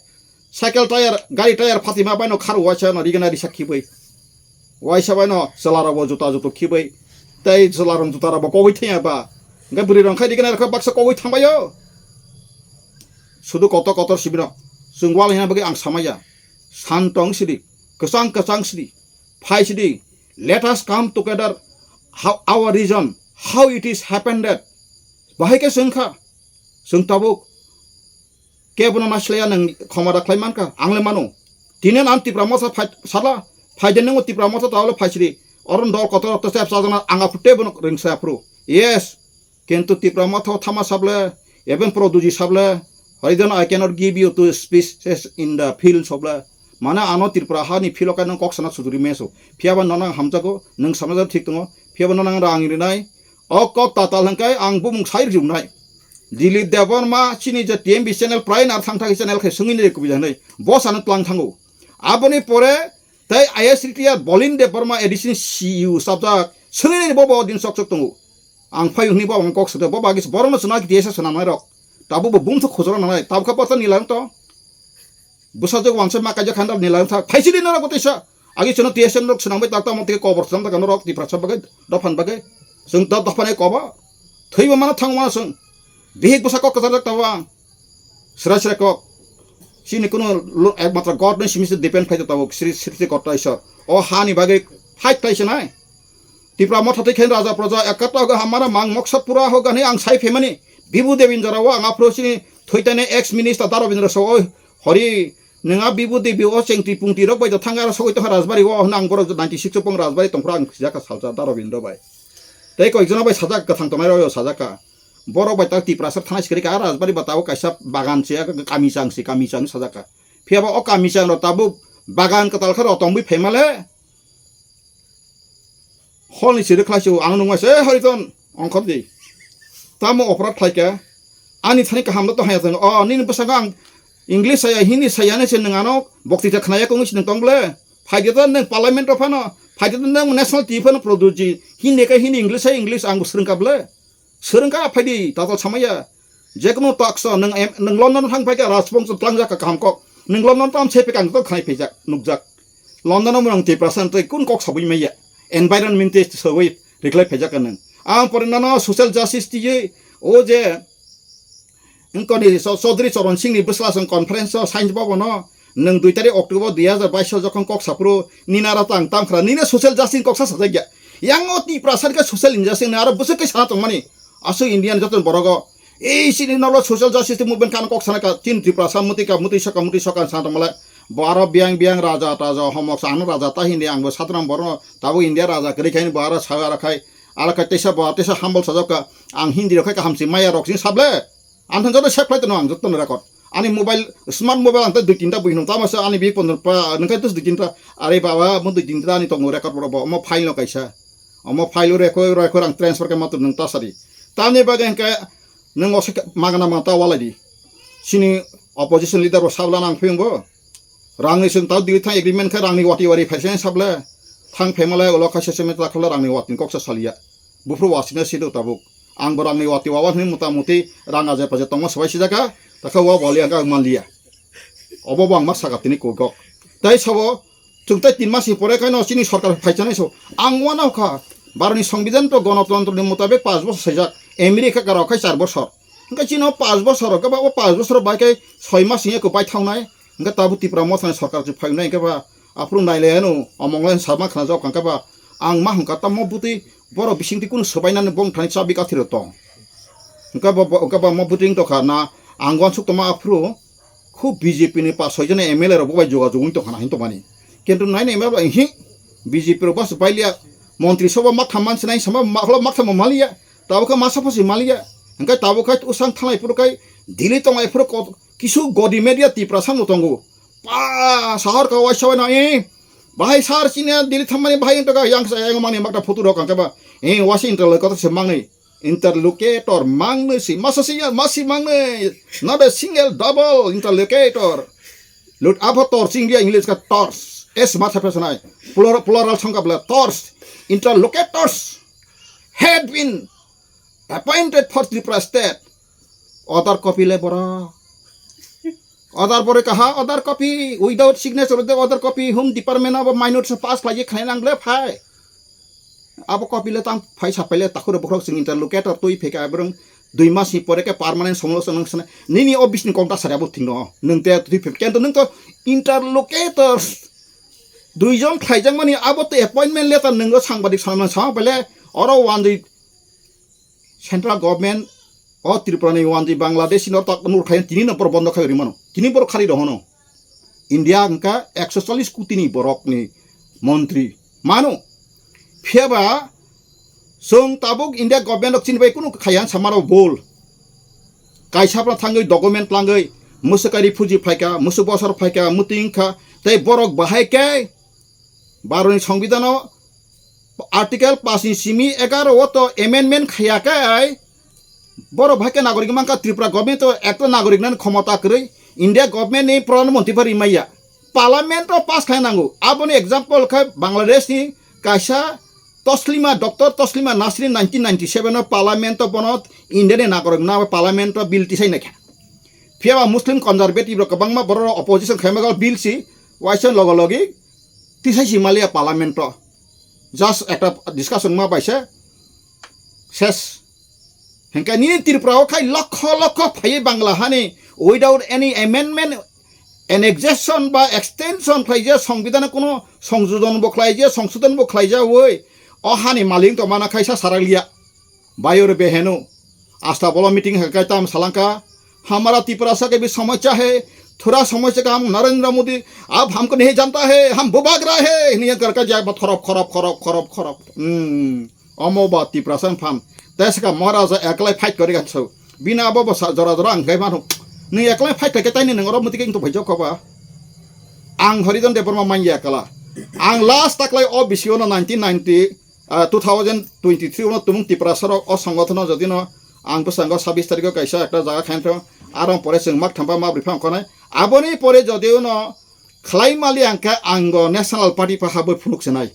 Cycle tire, gari tire phatima bai no khar waisa no rigena risa khibwi. Waisa bai no chwla rok bo juta jutu khibwi. Tei chwla rok juta rok bo kogwi thangya ba. Hingke bwrwi rok khai rigena rok baksa kogwi thangbaio. Sudu kotor kotor sibino. Chwng wal hina bagwi ang samaya. Santong sidi. Kwchang kwchang sidi. Phai sidi. Let us come together. How our region. How it is happened that. Bahai khe chwng kha. Chwng tabuk kebono nasilaiya nwng khoma da khlai mankha, ang le mano. Tini ang Tipra Motha phai sala, phaide nwngo Tipra Motha tawle phaisiri. Oro dol kotor to sep sajana ang aphuru tei bono ringsa aphuru. Yes, kintu Tipra Motha thama sable, even Produji sable, Horizon, I cannot give you two speeches in the field sable. Mane ano Tripura hani field o kaino kok sana sujuri meso. Phiyaba nono ang hamjago, nwng samajak thik tongo. Phiyaba nono ang rang rinai. O kok tatal hwnkhe ang bumung sai rwnai. Dilip Debbarma chini je T M B channel prai nar thang thang channel khe swngwi nai kubi janai. Bo sana tlang thango. Aboni pore tei I S retire Bolin Debbarma A D C ni C E O sabjak. Swngwi nai bo bo din sok sok tongo. Ang phai hwnwi bo ang kok sade bo bagis borokno chwna T S S swnamnai rok. Tabuk bo bumthu khujura nanai. Tabuk kha bo ta nilai to. Bwsajwk wansai ma kaijak khandar nilai wngthak. Phaisidi norok bo teisa. Agi chwngno T S M rok swnambai tak tamo tei kobor swnam tak norok Tiprasa bagwi, dophan bagwi. Chwng do-, dophani kobo. Thwibo mano thangmano chwng. Bihik bwsa kok kwcharjak tabuk ang. Sra sra kok. Chini kuno lo-, ekmatra God ni simi se depend khai tabuk. Sri, sri, sri Kota Isor. O hani bagwi fight khlai sinai. Tipra Motha tei khen raja praja ekata ga hamara mang moksa pura ho gani ang sai phaimani. Bibu Debin jora o ang aphro chini thoitani ex minister Daro Bindra so oi hori nwnga Bibu Debi o chengti pungti rok bai da thang aro sogoi tongkha Rajbari o hwnna ang borok ninety six o pong Rajbari tongphra ang khijaka salsa Daro Bindra bai. Tei koi jona bai sajak kwthang tongnai rok sajaka. Borok bai tak Tiprasa thanai sikri ka Rajbari ba tabo kaisa bagan se kami chang se kami chang sajaka. Phiya ba o kami chang rok tabuk bagan kwtal khe rok tongwi phaimale. Hol ni siri khlai se ang nungma se, "Eh, Horiton, ongkhor di. Tamo oporad khlai kha? Ani thani kaham no to haya thang. O, nini bwskango ang English saya, Hindi saya ni se nwng ano bokti ta khnaya kong si nwng tong ble. Phai de to nwng parliament o phano, phai de to nwng national T V phano produce ji. Hindi khe Hindi, English hai English ang bo swrwng kha ble. Swrwng kha phai di, tatal samaya." Jekunu taksa nwng em-, nwng London thang phaikha, Rajbongso tlangjak kha kaham kok. Nwng London tam se pekang to khnai phaijak, nukjak. London o nwng Tiprasa tei kun kok sabui maya. Environment tei sabui riklai phaijak nwng. Ang pore nono social justice tiyui o je wngkoni Cho-, Chaudhary Charan Singh ni bwsla song conference o science bobo no nwng dui tarik October dui hazar bais o jokhon kok sapro nini aro tang tam khra nini social justice kok sa sajak ya. Yang o Tiprasa khe social injustice nwng aro bwswk khe sana tongmani. Aswk Indian joto borok o. Ei sini nolo social justice movement kan kok sana ka chin Tripura sa muti ka muti soka muti soka sana tong malai. Bo aro biang biang raja taja homok sa ano raja ta hindi ang bo sadram borno tabo India raja kri khaini bo aro sa aro khai aro khai tesa bo tesa humble sajak ka ang hindi rok khai kaham si maya rok sini sable. Ang thang joto save khlai tono ang joto no record. Ani mobile, smart mobile ang ta dui tinta bui hinung tamo se ani bi pondro pa nung khai tus dui tinta. Are baba mo dui tinta ani tongo record borok bo mo file no kaisa. Omo file o rekho rekho rang transfer khe matur nung ta sadi. Tamni bagwi hwnkhe nung o se magana mata walai di. Sini opposition leader bo sabla nang phiyung bo. Rangni sing tao dili thang agreement khe rangni wati wari phaisa sable. Thang phaima lai ulo khaisa seme ta khala rangni wati kok sa salia. Buphru wasina sido tabuk. Ang bo rangni wati wawan hwnwi mota moti rang aje paje tongma swbai sijaka, takha wa boli ang kha manliya. Obo bo ang ma saka tini kok. Tai sabo, chwng tai tin mas ni pore khaino chini sorkar phaichanai so. Ang uanao kha, Bharot ni Songbidan to Gonotontro ni mutabek panch bosor saijak, America ka rok khai char bosor. Hwnkhe chini o panch bosor rok khe ba o panch bosor bai khai soi mas ni eko bai thangnai. Hwnkhe tabuk Tipra Motha ni sorkar se phainai hwnkhe ba aphuru nailai ano omong lai sama khna jok hwnkhe ba ang ma hwnkha tamo bwtwi borok bisingtwi kunu swbainani bongthani chabi kathiro tong. Hwnkhe bo, bo, hwnkhe bo mo bwtwi wng tongkha na ang uansuk tongma aphuru khu B J P ni pas soi jona M L A rok bo bai jogajog wng tongkha na hin tongmani. Kintu nainai ma bai hi B J P rok bas bailiya montri soba maktham mansinai sama ma-, maktham maliya. Tabuk khe masa phosi maliya. Hwnkhe tabuk khai usang thanglai phuru khai Delhi tonglai phuru kot-, kisu godi media Tiprasa no tongo. Pa sahor ka waisa waino, eh, bahai sar chini Delhi thammani bahai wngtaka yang sa yang mani makta photo rok hwnkhe ba, eh, wasi interlocutor se mangnai. Interlocutor mangnai si, masa si ya, masi mangnai. Not a single double interlocutor. Lut abo tor ching dia English ka tors. S matha phesanai. Plural, plural songkha bla tors. Interlocutors had been appointed for Tripura state. Order copy le bora. Order bore kaha, order copy, without signature of the order copy, home department abo minute se pass khlai khnai nang le phai. Abo copy le tang phai sa phai le takhuro bokhorok sing interlocutor twi pheka abrung dui mas ni pore ke permanent somlo se nang sana. Nini office ni kok da sari abo thing no. Nung te twi phek kento nung to interlocutors. Duijon khlaijak mani abo to appointment letter nung sangbadik sana sama phai le oro one dui Central government O Tripura ni wanjwi Bangladesh no tak nur khayan tini no borok bondo khai rimano. Tini borok khari rohono. India hwnkha ekso challis koti ni borok ni montri. Mano. Phiya ba chwng tabuk India government rok chini bai kunu khayan samaro bol. Kaisa phano thangwi document langwi musu kai refugee phaika, musu bosor phaika, muti wngkha. Tei borok bahai khe Bharot ni Songbidhano Article paanch ni simi egaroh o to amendment khaya khe borok bahai khe nagorik mankha Tripura government o ekta nagorik nani khomota kwrwi India government ni Pradhan Mantri pha rimaya. Parliament o pass khai nango. Aboni example khe Bangladesh ni kaisa Toslima, Doctor Toslima Nasrin nineteen ninety-seven o Parliament o bono India ni nagorik na Parliament o bill tisai naikha. Phiya ba Muslim conservative rok kwbangma borok rok opposition khaima bill si waisa logo logi tisai si maliya Parliament o. Just ekta discussion ma baisa ses. Hingke nini Tripura o khai lokho lokho phaiwi Bangla hani without any amendment, annexation ba extension khlaijak, Songbidhano kuno songsodon bo khlaijak, songsodon bo khlaijawi o hani malik to mana khaisa sarakliya. Bayor beheno asta bolo meeting hai kai tam salangka, "Hamara Tiprasa ke bhi samosya hai, thora samosya ka hum Narendra Modi, ab hamko nahi janta hai, hum bubag raha hai," hini yang karka jak ba khorop khorop khorop khorop khorop. Hmm. Omo ba Tiprasa phan. Te saka Maharaja eklai fight kori gan so. Bina abo bo sa jora jora ang gai mano. Ni eklai fight ke tai ni ngoro muti ke to bhai jok ba. Ang Horidon Debbarma manya kala. Ang last taklai o bisi ono nineteen ninety, ah, two thousand twenty-three ono tumung Tiprasa rok o songothon o jodi no ang bwskango sabis tarikh o kaisa ekta jaga khain thong. Aro pore chwng mak thamba ma bri phang khonai. Aboni pore jodi ono khlai mali ang khe ang go National Party pa haboi phunuk senai.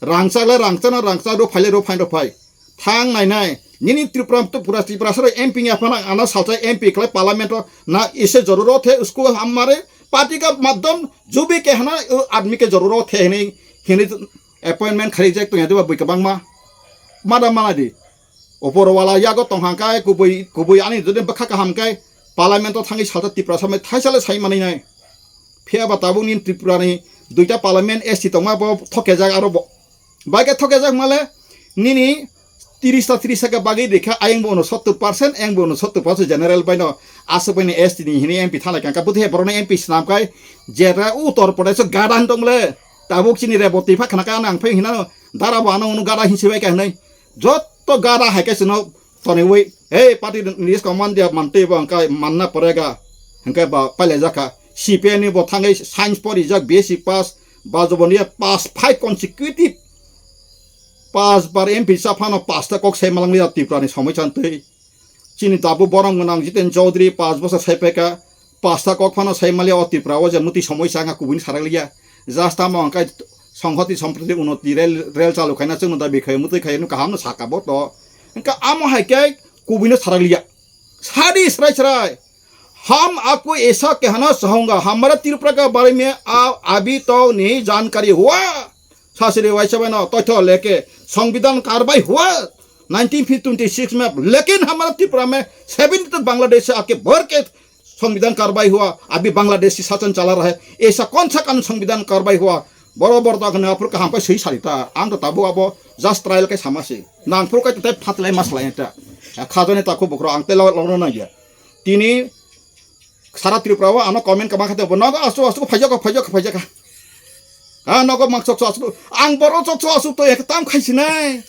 Rangchak le rangchak no rangchak, rw phai le rw phai, rw phai. Thang nai nai. Nini Tripura to pura Tripura sara M P ni aphano ano salsa M P khlai parliament o na ise jarurot hai, usko hamare party ka madhyam jo bhi kehna, wo aadmi ke jarurot hai hini, hini appointment khari jek to yadi ba bui kabang ma. Mada mana di. Opor wala yago tong hang kai kubui, kubui ani jodi bwkha kaham kai parliament o thangwi salsa Tripura samai thaisa le sai manai nai. Phiya ba tabuk nini Tripura ni duita parliament S T tongma bo thokejak aro bo. Bai khe thokejak male nini tiris ta tiris ka bagwi rikha ayang bo uno sottor percent, ayang bo uno sottor percent general bai no aswk bai ni S T ni hini M P thalai kangka bwthe borok ni M P swnam kai jeta Uttar Pradesh o gada hwn tong le tabuk chini Reboti pha khna ka ang phai hina dara bo ano uno gada hinsi bai ka hwnwi jotto gada hai khe chwngno toniwi, "Hey, party ni command dia mantwi bo hwnkhai manna porega," hwnkhai ba pailaijakha. C P I ni bo thangwi science porijak, B S C pass, ba joboniya pass, five consecutive pass bar M P cha phano pasta kok sai malangya Tripura ni somoi chantwi. Chini tabuk borok gwnang Jiten Chaudhary pass bosor sai phaikha, pasta kok phano sai maliya o Tripura o je muti somoi cha wngkha kubuni sarakliya. Just tamo hwnkhai songhoti sompriti unoti rel, rel chalu khaina chwngno dabi khai, mutwi khai, no kaham no saka bo to. Hwnkha amo hai khe kubui no sarakliya. Sadi srai srai. हम आपको ऐसा कहना चाहूंगा, हमारा त्रिपुरा के बारे में आप अभी तो नहीं जानकारी हुआ। Sasiri waisa bai no toitho leke संविधान कार्रवाई हुआ nineteen twenty six में, लेकिन हमारा त्रिपुरा में seventy तक बांग्लादेश से आके भर के संविधान कार्रवाई हुआ, अभी बांग्लादेशी शासन चला रहा है, ऐसा कौन सा कानून संविधान कार्रवाई हुआ? Boro boro ta khna aphuru kaham khe swi sari ta. Ang to tabuk abo just trial khe sama se. Nang phuru khe tei phatlai ma slai ta. Khajani ta khu bukhro ang tei lo, lo, lo nang ya. Tini sara Tripura o ano comment kama khe bo nogo asu asu phaijak phaijak phaijak. Ha nogo mak chok chok asu. Ang boro chok chok asu to ek tam khai sinai.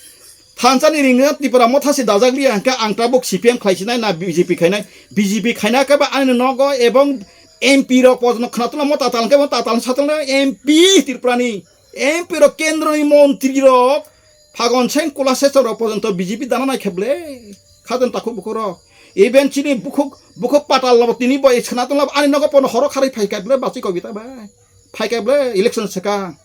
Thansa ni ring Tripura motha se dajak liya hwnkhe ang tabuk C P M khlai sinai na B J P khainai. B J P khaina khe ba ani nogo ebong M P rok pojno khna tula mo tatal khe mo tatal satal M P Tripura ni M P rok kendro ni montri rok Phagon Seng Kula Sechar rok pojonto B J P dana nai khe ble. Khajon takhuk bukhuk rok. Even chini bukhuk, bukhuk patal no tini bo khna tula ani nogo pono horo kharwi phai kha ble bachi kobita bai. Phai kha ble election swkang.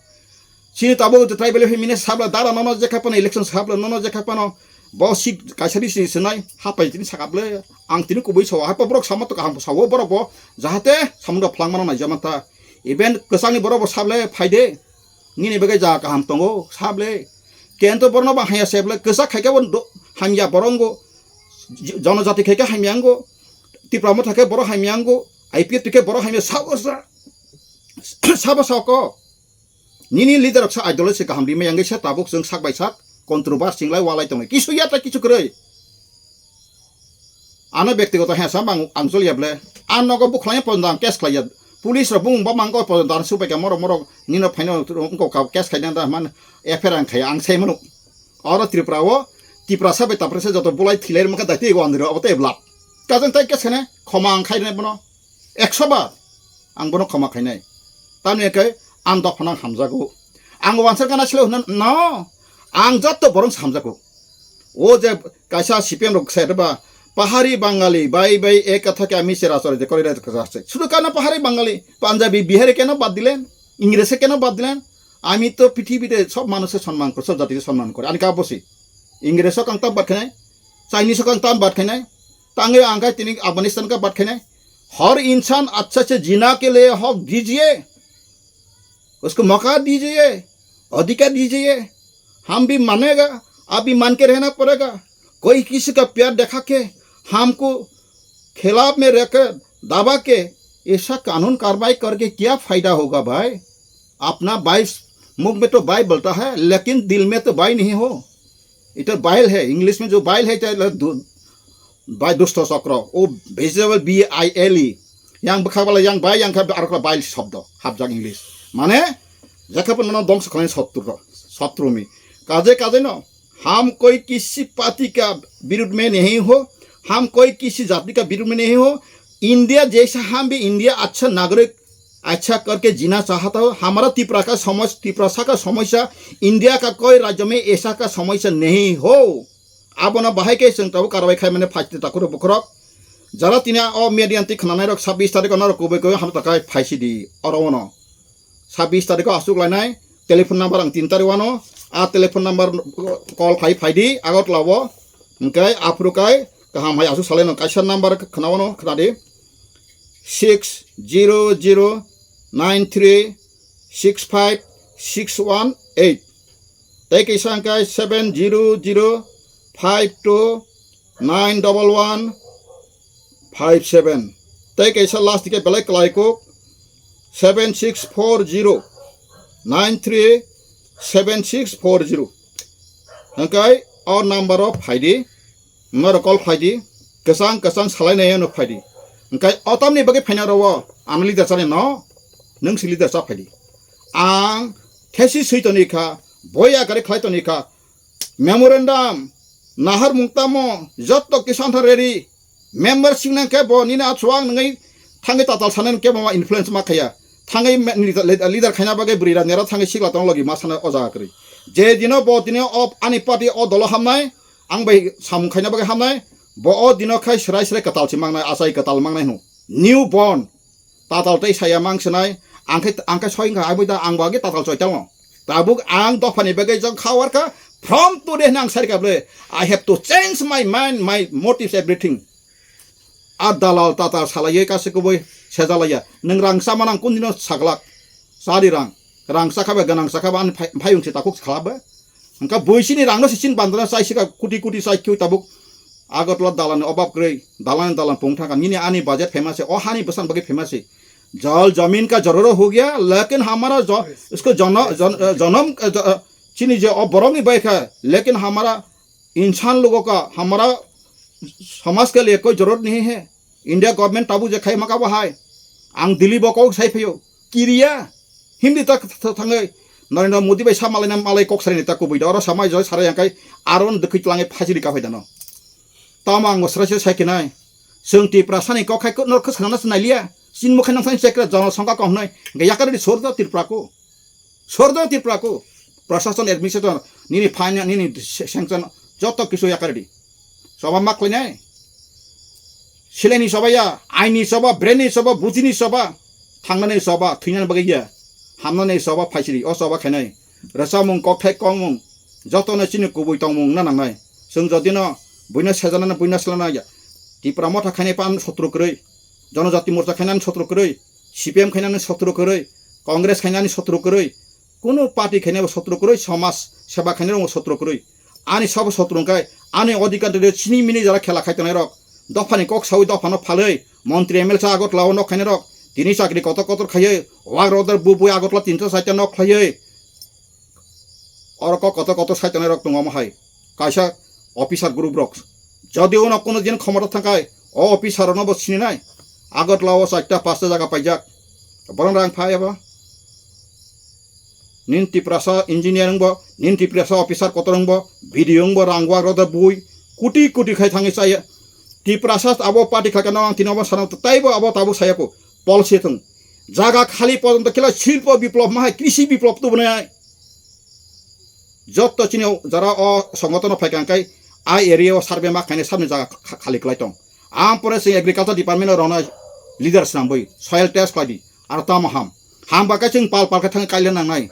Chini tabuk tribal family sabla dara nono jekha pano election sabla nono jekha pano bo seat kaisa bisi sinai hapai tini sakap le ang tini kubui sawa hapa borok sama to kaham sawo borok bo jahate samung da phlangmano naijama ta even kwchangni borok bo sable phaide nini bagwi jaga kaham tongo sable kento borno ba haya seble kwchak khaike bo hamya borongo jonojati khaike hamya ango Tipra motha khe borok hamya ango I P F khe borok hamya sabo sa sabo sako Nini leader rok sa ideology se kaham rimai yang se tabuk chwng sak bai sak controversy chinglai walai tongnai. Kisu ya ta kisu kwrwi. Ano bektigoto hesa bang ang choliya ble. Ang nogo bukhlai pondo ang case khlaiya. Police rok bung ba mangko pondo ang supai ka morok morok nino phaino wngko ka case khaina da man F I R ang khai ang sai mano. Oro Tripura o Tiprasa bai Taprasa joto bulai thilai maka dati go andro obo te blap. Kajang tai case khane khoma ang khaina bono. Ekso bar ang bono khoma khainai. Tamni ke ang dophano hamjago. Ang wansar kana silo hwnna no. Ang jotto borong hamjago. O je kaisa C P M rok sai ba pahari Bangali bai bai ek katha ke ami sera sore de kore de kasa se. Sudu kana pahari Bangali, Punjabi, Bihari keno bad dilen, Ingrese keno bad dilen. আমি তো পৃথিবীতে সব মানুষের সম্মান করে, সব জাতিকে সম্মান করে। Ani ka bosi. Ingrese kang tam bat khenai, Chinese kang tam bat khenai, tange angkai tini Afghanistan ka bat khenai. हर इंसान अच्छा से जीना के लिए हक दीजिए, उसको मौका दीजिए, अधिकार दीजिए। हम भी मानेगा, आप भी मान के रहना पड़ेगा। कोई किसी का प्यार दिखा के हमको खिलाफ में रख दबा के ऐसा कानून कार्रवाई करके क्या फायदा होगा भाई? अपना भाई मुख में तो भाई बोलता है, लेकिन दिल में तो भाई नहीं हो। इधर बाइल है, इंग्लिश में जो बाइल है, इधर दु-, बाइल दुष्ट चक्र, वो vegetable B I L E. Yang bwkha bala yang bai, yang kha arokla bail shobdo, hapjak English. Mane, jekha pun nono dongso khlai sotru, sotru mi. Kaje kaje no, हम कोई किसी पार्टी का विरुद्ध में नहीं हो, हम कोई किसी जाति का विरुद्ध में नहीं हो। इंडिया जैसा हम भी इंडिया अच्छा नागरिक अच्छा करके जीना चाहता हो। हमारा तिपरा का समस्या, तिपरासा का समस्या इंडिया का कोई राज्य में ऐसा का समस्या नहीं हो। Abono bahai khe chwng tabuk karwai khai mane phaisidi takhurok bukhurok. Jara tini o media twi khwnanai rok sabbish tarikh o norok kubui kubui hamjak khai phaisidi oro ono. Sabbish tarikh o aswk lainai telephone number ang tin tarikh o ano a telephone number call khai phaidi Agartala o. Hwnkhe aphuru kai kaham hai aswk salai no kaisa number khwnao no khwnadi six zero zero nine three six five six one eight. Tei kaisa hwnkhe seven zero zero five two nine double one five seven. Tei kaisa last ke belai kwlai kuk seven six four zero nine three seven six four zero. Hwnkhe o number o phaidi. Norok call phaidi, kwchang kwchang salainai no phaidi. Hwnkhe o tamni bagwi phaina rwo, ano leader chani no, nwng si leader cha phaidi. Ang thesi swi toni kha, boya gari khlai toni kha, memorandum, nahar mungtamo, jotto kisan tha ready, member singnang khe bo nini achuang nwngi thangwi tatal sanani kebo ma influence ma khaya. Thangwi me-, leader, leader khaina bagwi bwrwi ra nera thangwi sikla tong logi ma sana o jaga kwrwi. Je dino bo dino o ani party o dolo hamnai, ang bai samung khaina bagwi hamnai, bo o dino khai srai srai kwtal si mangnai, achai kwtal mangnai hwno. New born. Tatal tei saya mang sinai, ang khai, ang khai soi wngkha, aboi da ang bo age tatal choi tamo. Tabuk ang dophani bagwi jong kha warkha, from today hwnwi ang sai rwkha bwle, I have to change my mind, my motives, everything. A dalal tatal salaiwi kaisa kubui sejalaiya. Nwng rang sama nang kun dino saglak. Sadi rang. Rang sakha ba ganang sakha ba ani phai-, phayung se takhuk khlap ba. Hwnkha buisini rangno se chin bandana chai sika kuti kuti chai khiui tabuk. Agartala dalani obab kwrwi. Dalani dalan pung thangkha. Nini ani budget famous se. O hani bwsang bagwi famous se. Jal jamin ka jarura ho gaya, lekin hamara jo-, isko jana-, jan-, janam, eh, ja-, eh, chini je o borokni bai kha, lekin hamara इंसान लोगों का, हमारा समाज के लिए कोई जरूरत नहीं है। India government tabuk je khai maka bo hai. Ang Delhi bo kok sai phaio. Kiriya. Hindi ta, ta, ta, thangai. Narendra Modi bai sa malai na malai kok sarai ni ta kubui da. Oro samai joi sarai yang kai. Aron dekhi tlangai phajili ka phai dano. Tamo ang srai srai sai kinai. Seng Tiprasa ni kok khai ko nor khosana na sinai liya. Sin mo khai nang sai chekra jana sangka kok hnai. Ga yakar di sorda Tripura ko. Sordo Tripura ko, prashason administrator, nini phaina, nini se-, sanction, joto kisu yakardi. Soba ma khlainai. Silaini soba ya, aini soba, breni soba, bujini soba, thangnani soba, thwinani bagwi ya, hamnani soba phaisiri, o soba khainai. Rwchapmung, kokthai kokmung, jotono chini kubui tongmung na nangnai. Chwng jodino buino sejanani buino silanai ya. Tipra Motha khainai pan sotro kwrwi, Jonojati Morcha khainani sotro kwrwi, C P M khainani sotro kwrwi, Congress khainani sotro kwrwi, kunu party khainai bo sotro kwrwi, somaj seba khainai rok sotro kwrwi. Ani sabo sotro wngkhe, ani odhikar de chini mini jara khela khai tongnai rok, dophani kok sawi dophano phalwi, montri M L A sa Agartala o nok khainai rok, tini chakri kotor kotor khaiwi, wak rodar bubui Agartala tinta saita nok khlaiwi, oro kok kotor kotor sai tongnai rok tongo omo hai. Kaisa officer group rok. Jodi uno kuno din khomota thangkai, O officer rokno bo sininai. Agartala o charta pasta jaga paijak. Borok rang pha ebo. Nin Tiprasa engineer wngbo, nin Tiprasa officer kotor wngbo, B D O wngbo, rang wak rok da bui, kuti kuti khai thangwi chaya. Tiprasa abo party khaikhe no ang tini obo sana taibo abo tabuk saya ko. Policy thung. Jaga khali porjonto khela silpo biplop ma hai, krisi biplop tubunai. Jotto chini jara o songotono phaikha hwnkhe a area o survey ma khainai sabni jaga kha-, khali kwlai tong. Ang pore chwng agriculture department o rwna leader swnambwi soil test khlai di, aro tamo ham. Ham ba khe chwng pal pal khe thangwi kaila nangnai.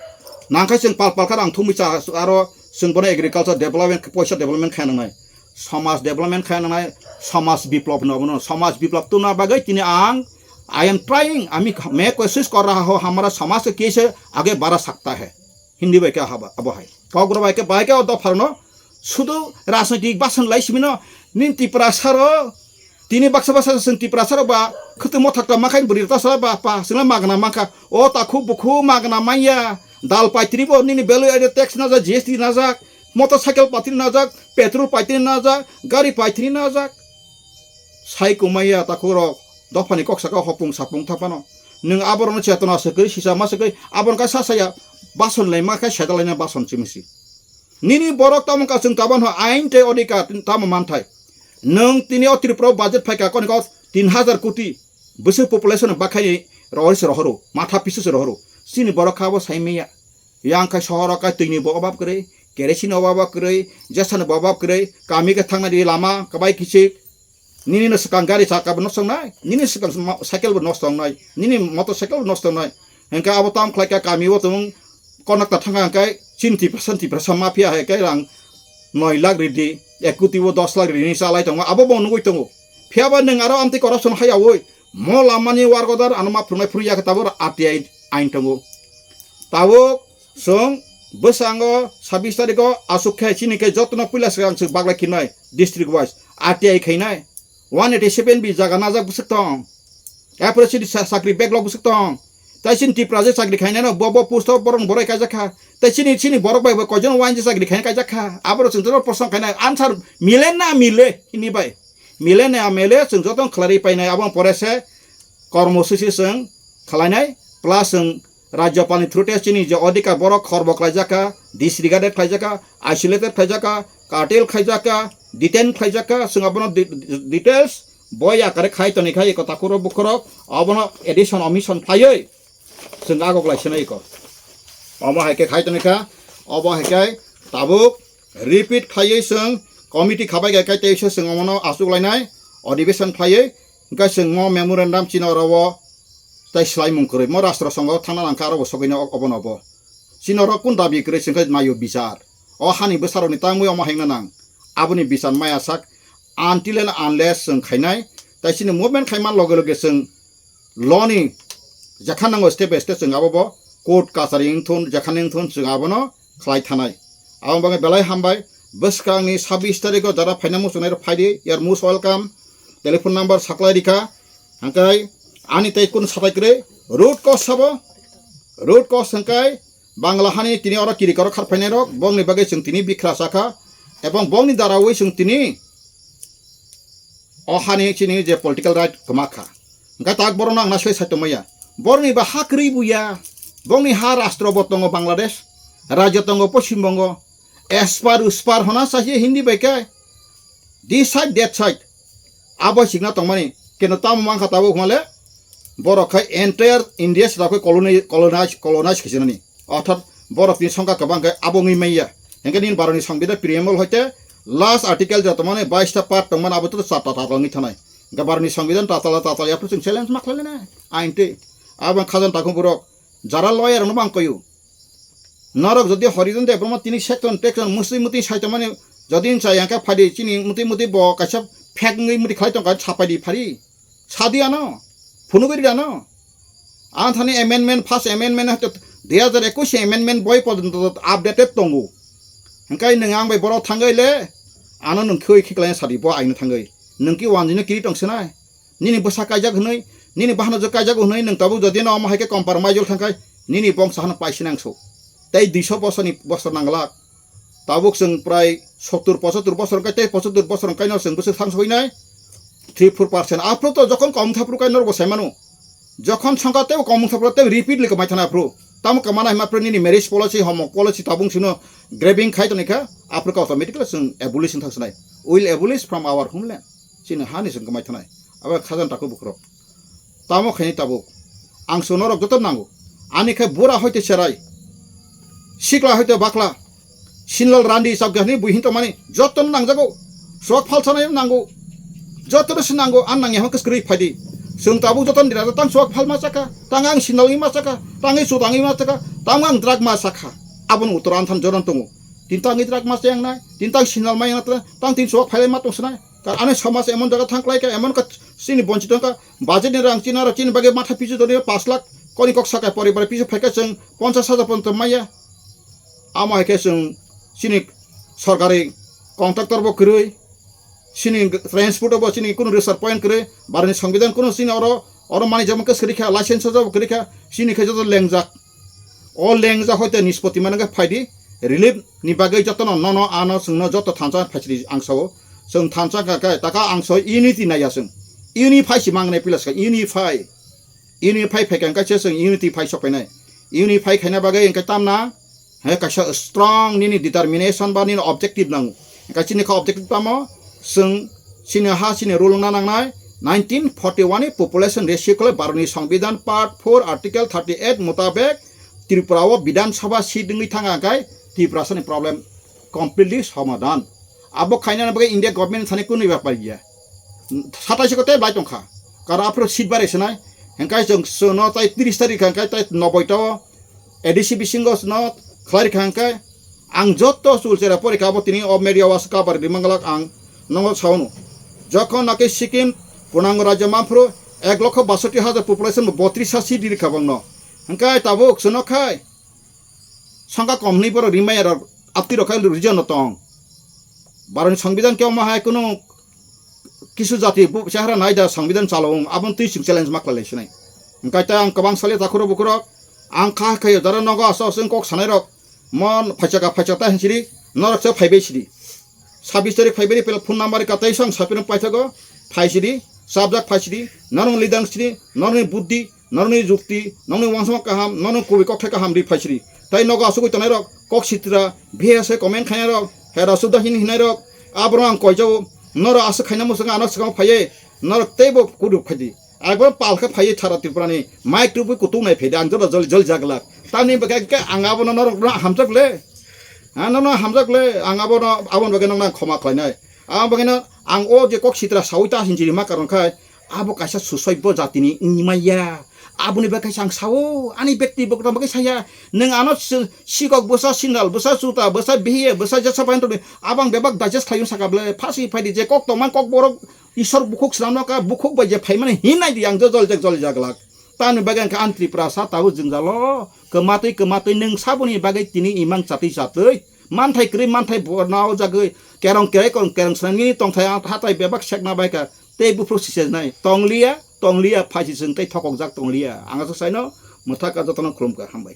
Nang khe chwng pal pal khe rang thumwi cha, aro chwng bono agriculture development, poisa development khaina nangnai. Samaj development khaina nangnai, samaj biplop hwnwi obono. Samaj biplop tubuna bagwi tini ang, I am trying, ami kha-, main koshis kar raha ho, hamara samaj ke kaise aage badha sakta hai. Hindi bai khe haba, abo hai. Kokborok bai khe, bai khe o dopharno sudu rajnitik basan lai simino, nin Tiprasa ro, tini baksa baksa chwng Tiprasa ro ba, khwtwmo thakta ma khain bwrwi rwta sa ba, pa, chwngno magna mankha. O takhuk bukhuk magna manya, dal paitri bo nini value added tax najak, G S T najak, motorcycle paitri najak, petrol paitri najak, gari paitri najak. Sai kumaiya takhuk rok, dophani kok saka hopung sapung thapano. Nwng aborokno chetona swkwi, sisa ma swkwi, aborok kha sa saya, bason lai ma kha, seda laina bason chimisi. Nini borok tamo ka chwng tabon ho ain tei odhikar tamo manthai. Nwng tini o Tripura o budget phaikha koni kok tin hajar koti bwswk population bakhaini rohor se rohoro, matha pisu se rohoro. Chini borok kha bo sai maya. Yang khai sohoro kai twini bo obab kwrwi, kerosene obab kwrwi, jesani bo obab kwrwi, kami khe thangna di lama kwbai kichik. Nini no swkang gari chaka bo nosto wngnai, nini swkang ma-, cycle bo nosto wngnai, nini motor cycle bo nosto wngnai. Hwnkhe abo tam khlai kha kami o tong conductor thangkha hwnkhe chini Tiprasa, Tiprasa mafia hai khe rang noi lakh ridi, ek koti o dos lakh ridi hinwi chalai tongo, abo bo nugui tongo. Phiya ba nwng aro amtwi corruption haiyaui mo lamani work order ano ma phunai phuru ya khe tabuk R T I ain tongo. Tabuk chwng bwskango sabbish tarikho aswk khe chini khe jotono puila swkang chwng baglai khinai district wise R T I khainai. One eighty seven B jaga najak bwswk tong. Apore chini sa-, chakri backlog bwswk tong. Tai chini Tipra je chakri khainai no bo, bo post o borok ni borok kaijak kha. Tai chini, chini borok bai bo koijon uain je chakri khainai kaijak kha. Aboro chwng joto prosno khainai answer mile na mile hini bai. Mile na mile chwng joto khlaiwi painai abo pore se kormosuchi chwng khlainai plus chwng Rajyapalni through te chini je odhikar borok khorbo khlaijak kha, disregarded khlaijak kha, isolated khlaijak kha, curtail khlaijak kha, detain khlaijak kha, chwng abono de-, details boi akare khai toni khai eko takhurok bukhurok abono addition omission khlaiwi chwng agok lai sinai eko. Omo hai khe khai toni kha, obo hai khe tabuk repeat khlaiwi chwng committee khabai khe kai teisa chwng omono achuk lainai, adhibeshon khlaiwi. Hwnkhe chwng mo memorandum chini oro o tei swlaimung kwrwi mo rastro songho thangna nangkha aro bo sogwino obono bo. Chini oro kun dabi kwrwi chwngkhe naio bichar. O hani bwsarokni tangwi omo hengna nang. Aboni bichar maya sak until and unless chwng khainai tei chini movement khaima loge loge chwng law ni jekha nango step by step chwng abo bo court kachari wngthun jekha ni wngthun chwng abono khlai thanai. Aboni bagwi belai hambai. Bwskangni sabbish tarikho jara phaina muchungnai rok phaidi, you are most welcome. Telephone number saklai rikha. Hwnkhe ani tei kunu satai kwrwi root cause sabo. Root cause hwnkhe Bangla hani tini oro kiri karo kharphainai rok, bongni bagwi chwng tini bikhra chakha, ebong bongni darawi chwng tini o hani chini je political right kwma kha. Hwnkhe tak borokno ang naisle sai tongmaya. Borokni ba ha kwrwi buya. Bongni ha rastro bo tongo Bangladesh. Rajyo tongo Poschim Bongo. Aspar uspar hona sahi Hindi bai khe. This side, that side. Abo sikna tongmani. Keno tamo mankha tabo hwnle. Borok khai entire India sida khai coloni-, colonize, colonize khe sinani. Orthat borok ni songkha kwbang khe abo wngwi manya. Hingke nini baroni songbidan preamble hoite last article je tongmani bais ta part tongmani abo to char ta tatal wngwi thanai. Hingke baroni songbidan tatal tatal yapru chwng challenge ma khlailai nai. Ain twi. Abo khajan takhum borok jara lawyer no bang koyu. Norok jodi Horizon Debbarma tini section tection musi muti sai tongmani jodi chaya hingke phadi chini muti muti bo kaisa fake wngwi muti khlai tongkha sapai di phari. Sadi ano, phunugwi rida no. Ang thani amendment, first amendment hwnkhe dui hajar ekwis amendment boi porjonto updated tongo. Hwnkhe nwng ang bai borok thangwi le, ano nwng khiwi khiklai sadi bo aino thangwi. Nwng ki wanjino kiri tong sinai. Nini bwsa kaijak hwnwi, nini bahano je kaijak hwnwi nwng tabuk jodi no omo hai khe compromise thangkhai, nini bongsa hano paisi nangso. Tei duiso bosorni bosor nanglak. Tabuk chwng prai sottur pochottur bosor wngkha, tei pochottur bosor wngkhaino chwng bwswk thang sogwi nai. three four percent. Aphuru to jokhon kom thapru kai norok bo sai mano. Jokhon songkha tebo kom thapru tebo repeatly kamai thana aphuru. Tamo kamana hima aphuru nini marriage policy, homo policy tabung sino grabbing khai toni kha, aphuru ka automatically chwng abolition thang sanai. Will abolish from our homeland. Chini hani chwng kamai thanai. Abo khajan taku bukrok. Tamo khaini tabuk. Ang chwng norok joto nango. Ani khe bura hoite cherai. Sikla hoite bakla. Sinlal randi chapgani bui hinto mani. Joto no nangjago. Suak phalsa nai nango. Joto no se nango. An nangya hon kwskwrwi phaidi. Chwng tabuk joto ni dira tang suak phal ma chaka. Tang ang sinlal ma chaka. Tang i chudang ma chaka. Tang ang drug ma chaka. Abon uttor anthan joran tongo. Tin tang i drug ma chayang nai. Tin tang sinlal ma yang nai. Tang tin suak phalai ma tong sanai. Ka-, ani somaj emon jaga thang klai kha, emon ka chini bonchito wng kha, budget ni rang chini aro chini bagwi matha pisu toni pash lakh koni kok saka poribar pisu phaikha chwng ponchash hajar porjonto maya. Amo hai khe chwng chini sorkari contractor bo kwrwi, chini transport bo chini kunu reserve point kwrwi, barani songbidan kunu chini oro, oro manwi jama khe swrwi kha, license o jabo kwrwi kha, chini khe joto lengjak. O lengjak hoite nispoti mano khe phaidi, relief ni bagwi jotono nono ano chwngno joto thansa phaisidi ang sao. Chwng thansa kha khe taka ang sao unity naiya chwng. Unify si mangnai pilas kha unify. Unify phaikha khe chwng unity phai sokpainai. Unify khaina bagwi hwnkhe tamna he kaisa strong nini determination ba nini objective nango. Hwnkhe chini kha objective tamo chwng chini ha chini rule wngna nangnai nineteen forty one ni population ratio khlai Bharat ni Songbidan part four article thirty eight mutabek Tripura o Bidhan Sabha seat wngwi thang kha khe Tiprasa ni problem completely somadhan. Abo khaina bagwi India government thani kunu bepar ya. Satais ko te bai tongkha. Karo aphro seat bare senai. Hengkai jong sono tai tris tarik hengkai tai noboi to A D C bisingo no khlai kha hengkai. Ang joto chul chera porikha abo tini o media was cover di manglak ang nongo saunu. Jokhon naki Sikkim punango rajya manphru ek lokho basoti hajar population bo botris ha seat di kha bangno. Hengkai tabuk sono khai. Songkha kom hwnwi borok rimaya rok aptwi rok khai region no tong. Bharoni songbidan khe omo hai kunu kisu jati bu chehra nai da songbidan chalo wng, aboni twi chwng challenge ma khlai lai sinai. Hwnkhe ta ang kwbang sali takhuro bukhurok, ang kha khayo jara nogo asa oseng kok sanai rok, mon phaisaka phaisaka ta hinsiri, norok se phaibai sidi. Sabis tarik phaibai phela phone number ka tei sang sapirong paithago, phaisidi, sabjak phaisidi, norong lidang sidi, norong buddhi, norokni jukti, norokni wansukma kaham, norokni kubui kokthai kaham ri phaisidi. Tai nogo asugwi tongnai rok, kok sitra, B S A comment khainai rok, hera sudda hin hinai rok, aborok ang koijao, norok aswk khaina muchungo ano swkang phaiye, norok teibo kudu phaidi. Ekbar pal khe phaiye thara Tripura ni, mic tubui kutung nai phaidi, ang jora jol jol jaglak. Tamni bagwi khe ang abono norok no hamjak le. Ha, nono hamjak le, ang abono, aboni bagwi nokno ang khoma khlainai. Ang bagwino ang o je kok sitra saui ta hinjiri ma karon khai, abo kaisa susoibo jatini wngmaya. Aboni bagwi kaisa ang sao, ani bekti bokra bagwi saya. Nwng ano si-, sikok bwsa sindal, bwsa chuta, bwsa bihiye, bwsa jesa painto ni, abo ang bebak digest khlaiyung saka ble, phasi phaidi je kok tongman kok borok Isor bukhuk swnamno ka bukhuk bai je phaimani hinai di ang jol jol jak jol jak lak. Tamni bagwi ang kha ang Tripura sa tabuk jwngjalo. Kwmatwi kwmatwi nwng saboni bagwi tini imang chatwi chatwi. Manthai kwrwi manthai borna o jagwi kerong kerai korong kerong swnamni tongthai hatai bebak sekna bai kha. Tei buphuru sisenai. Tongliya, tongliya, phaisi chwng tei thokokjak tongliya. Ang aswk saino mwthaka jotono khulumkha. Hambai.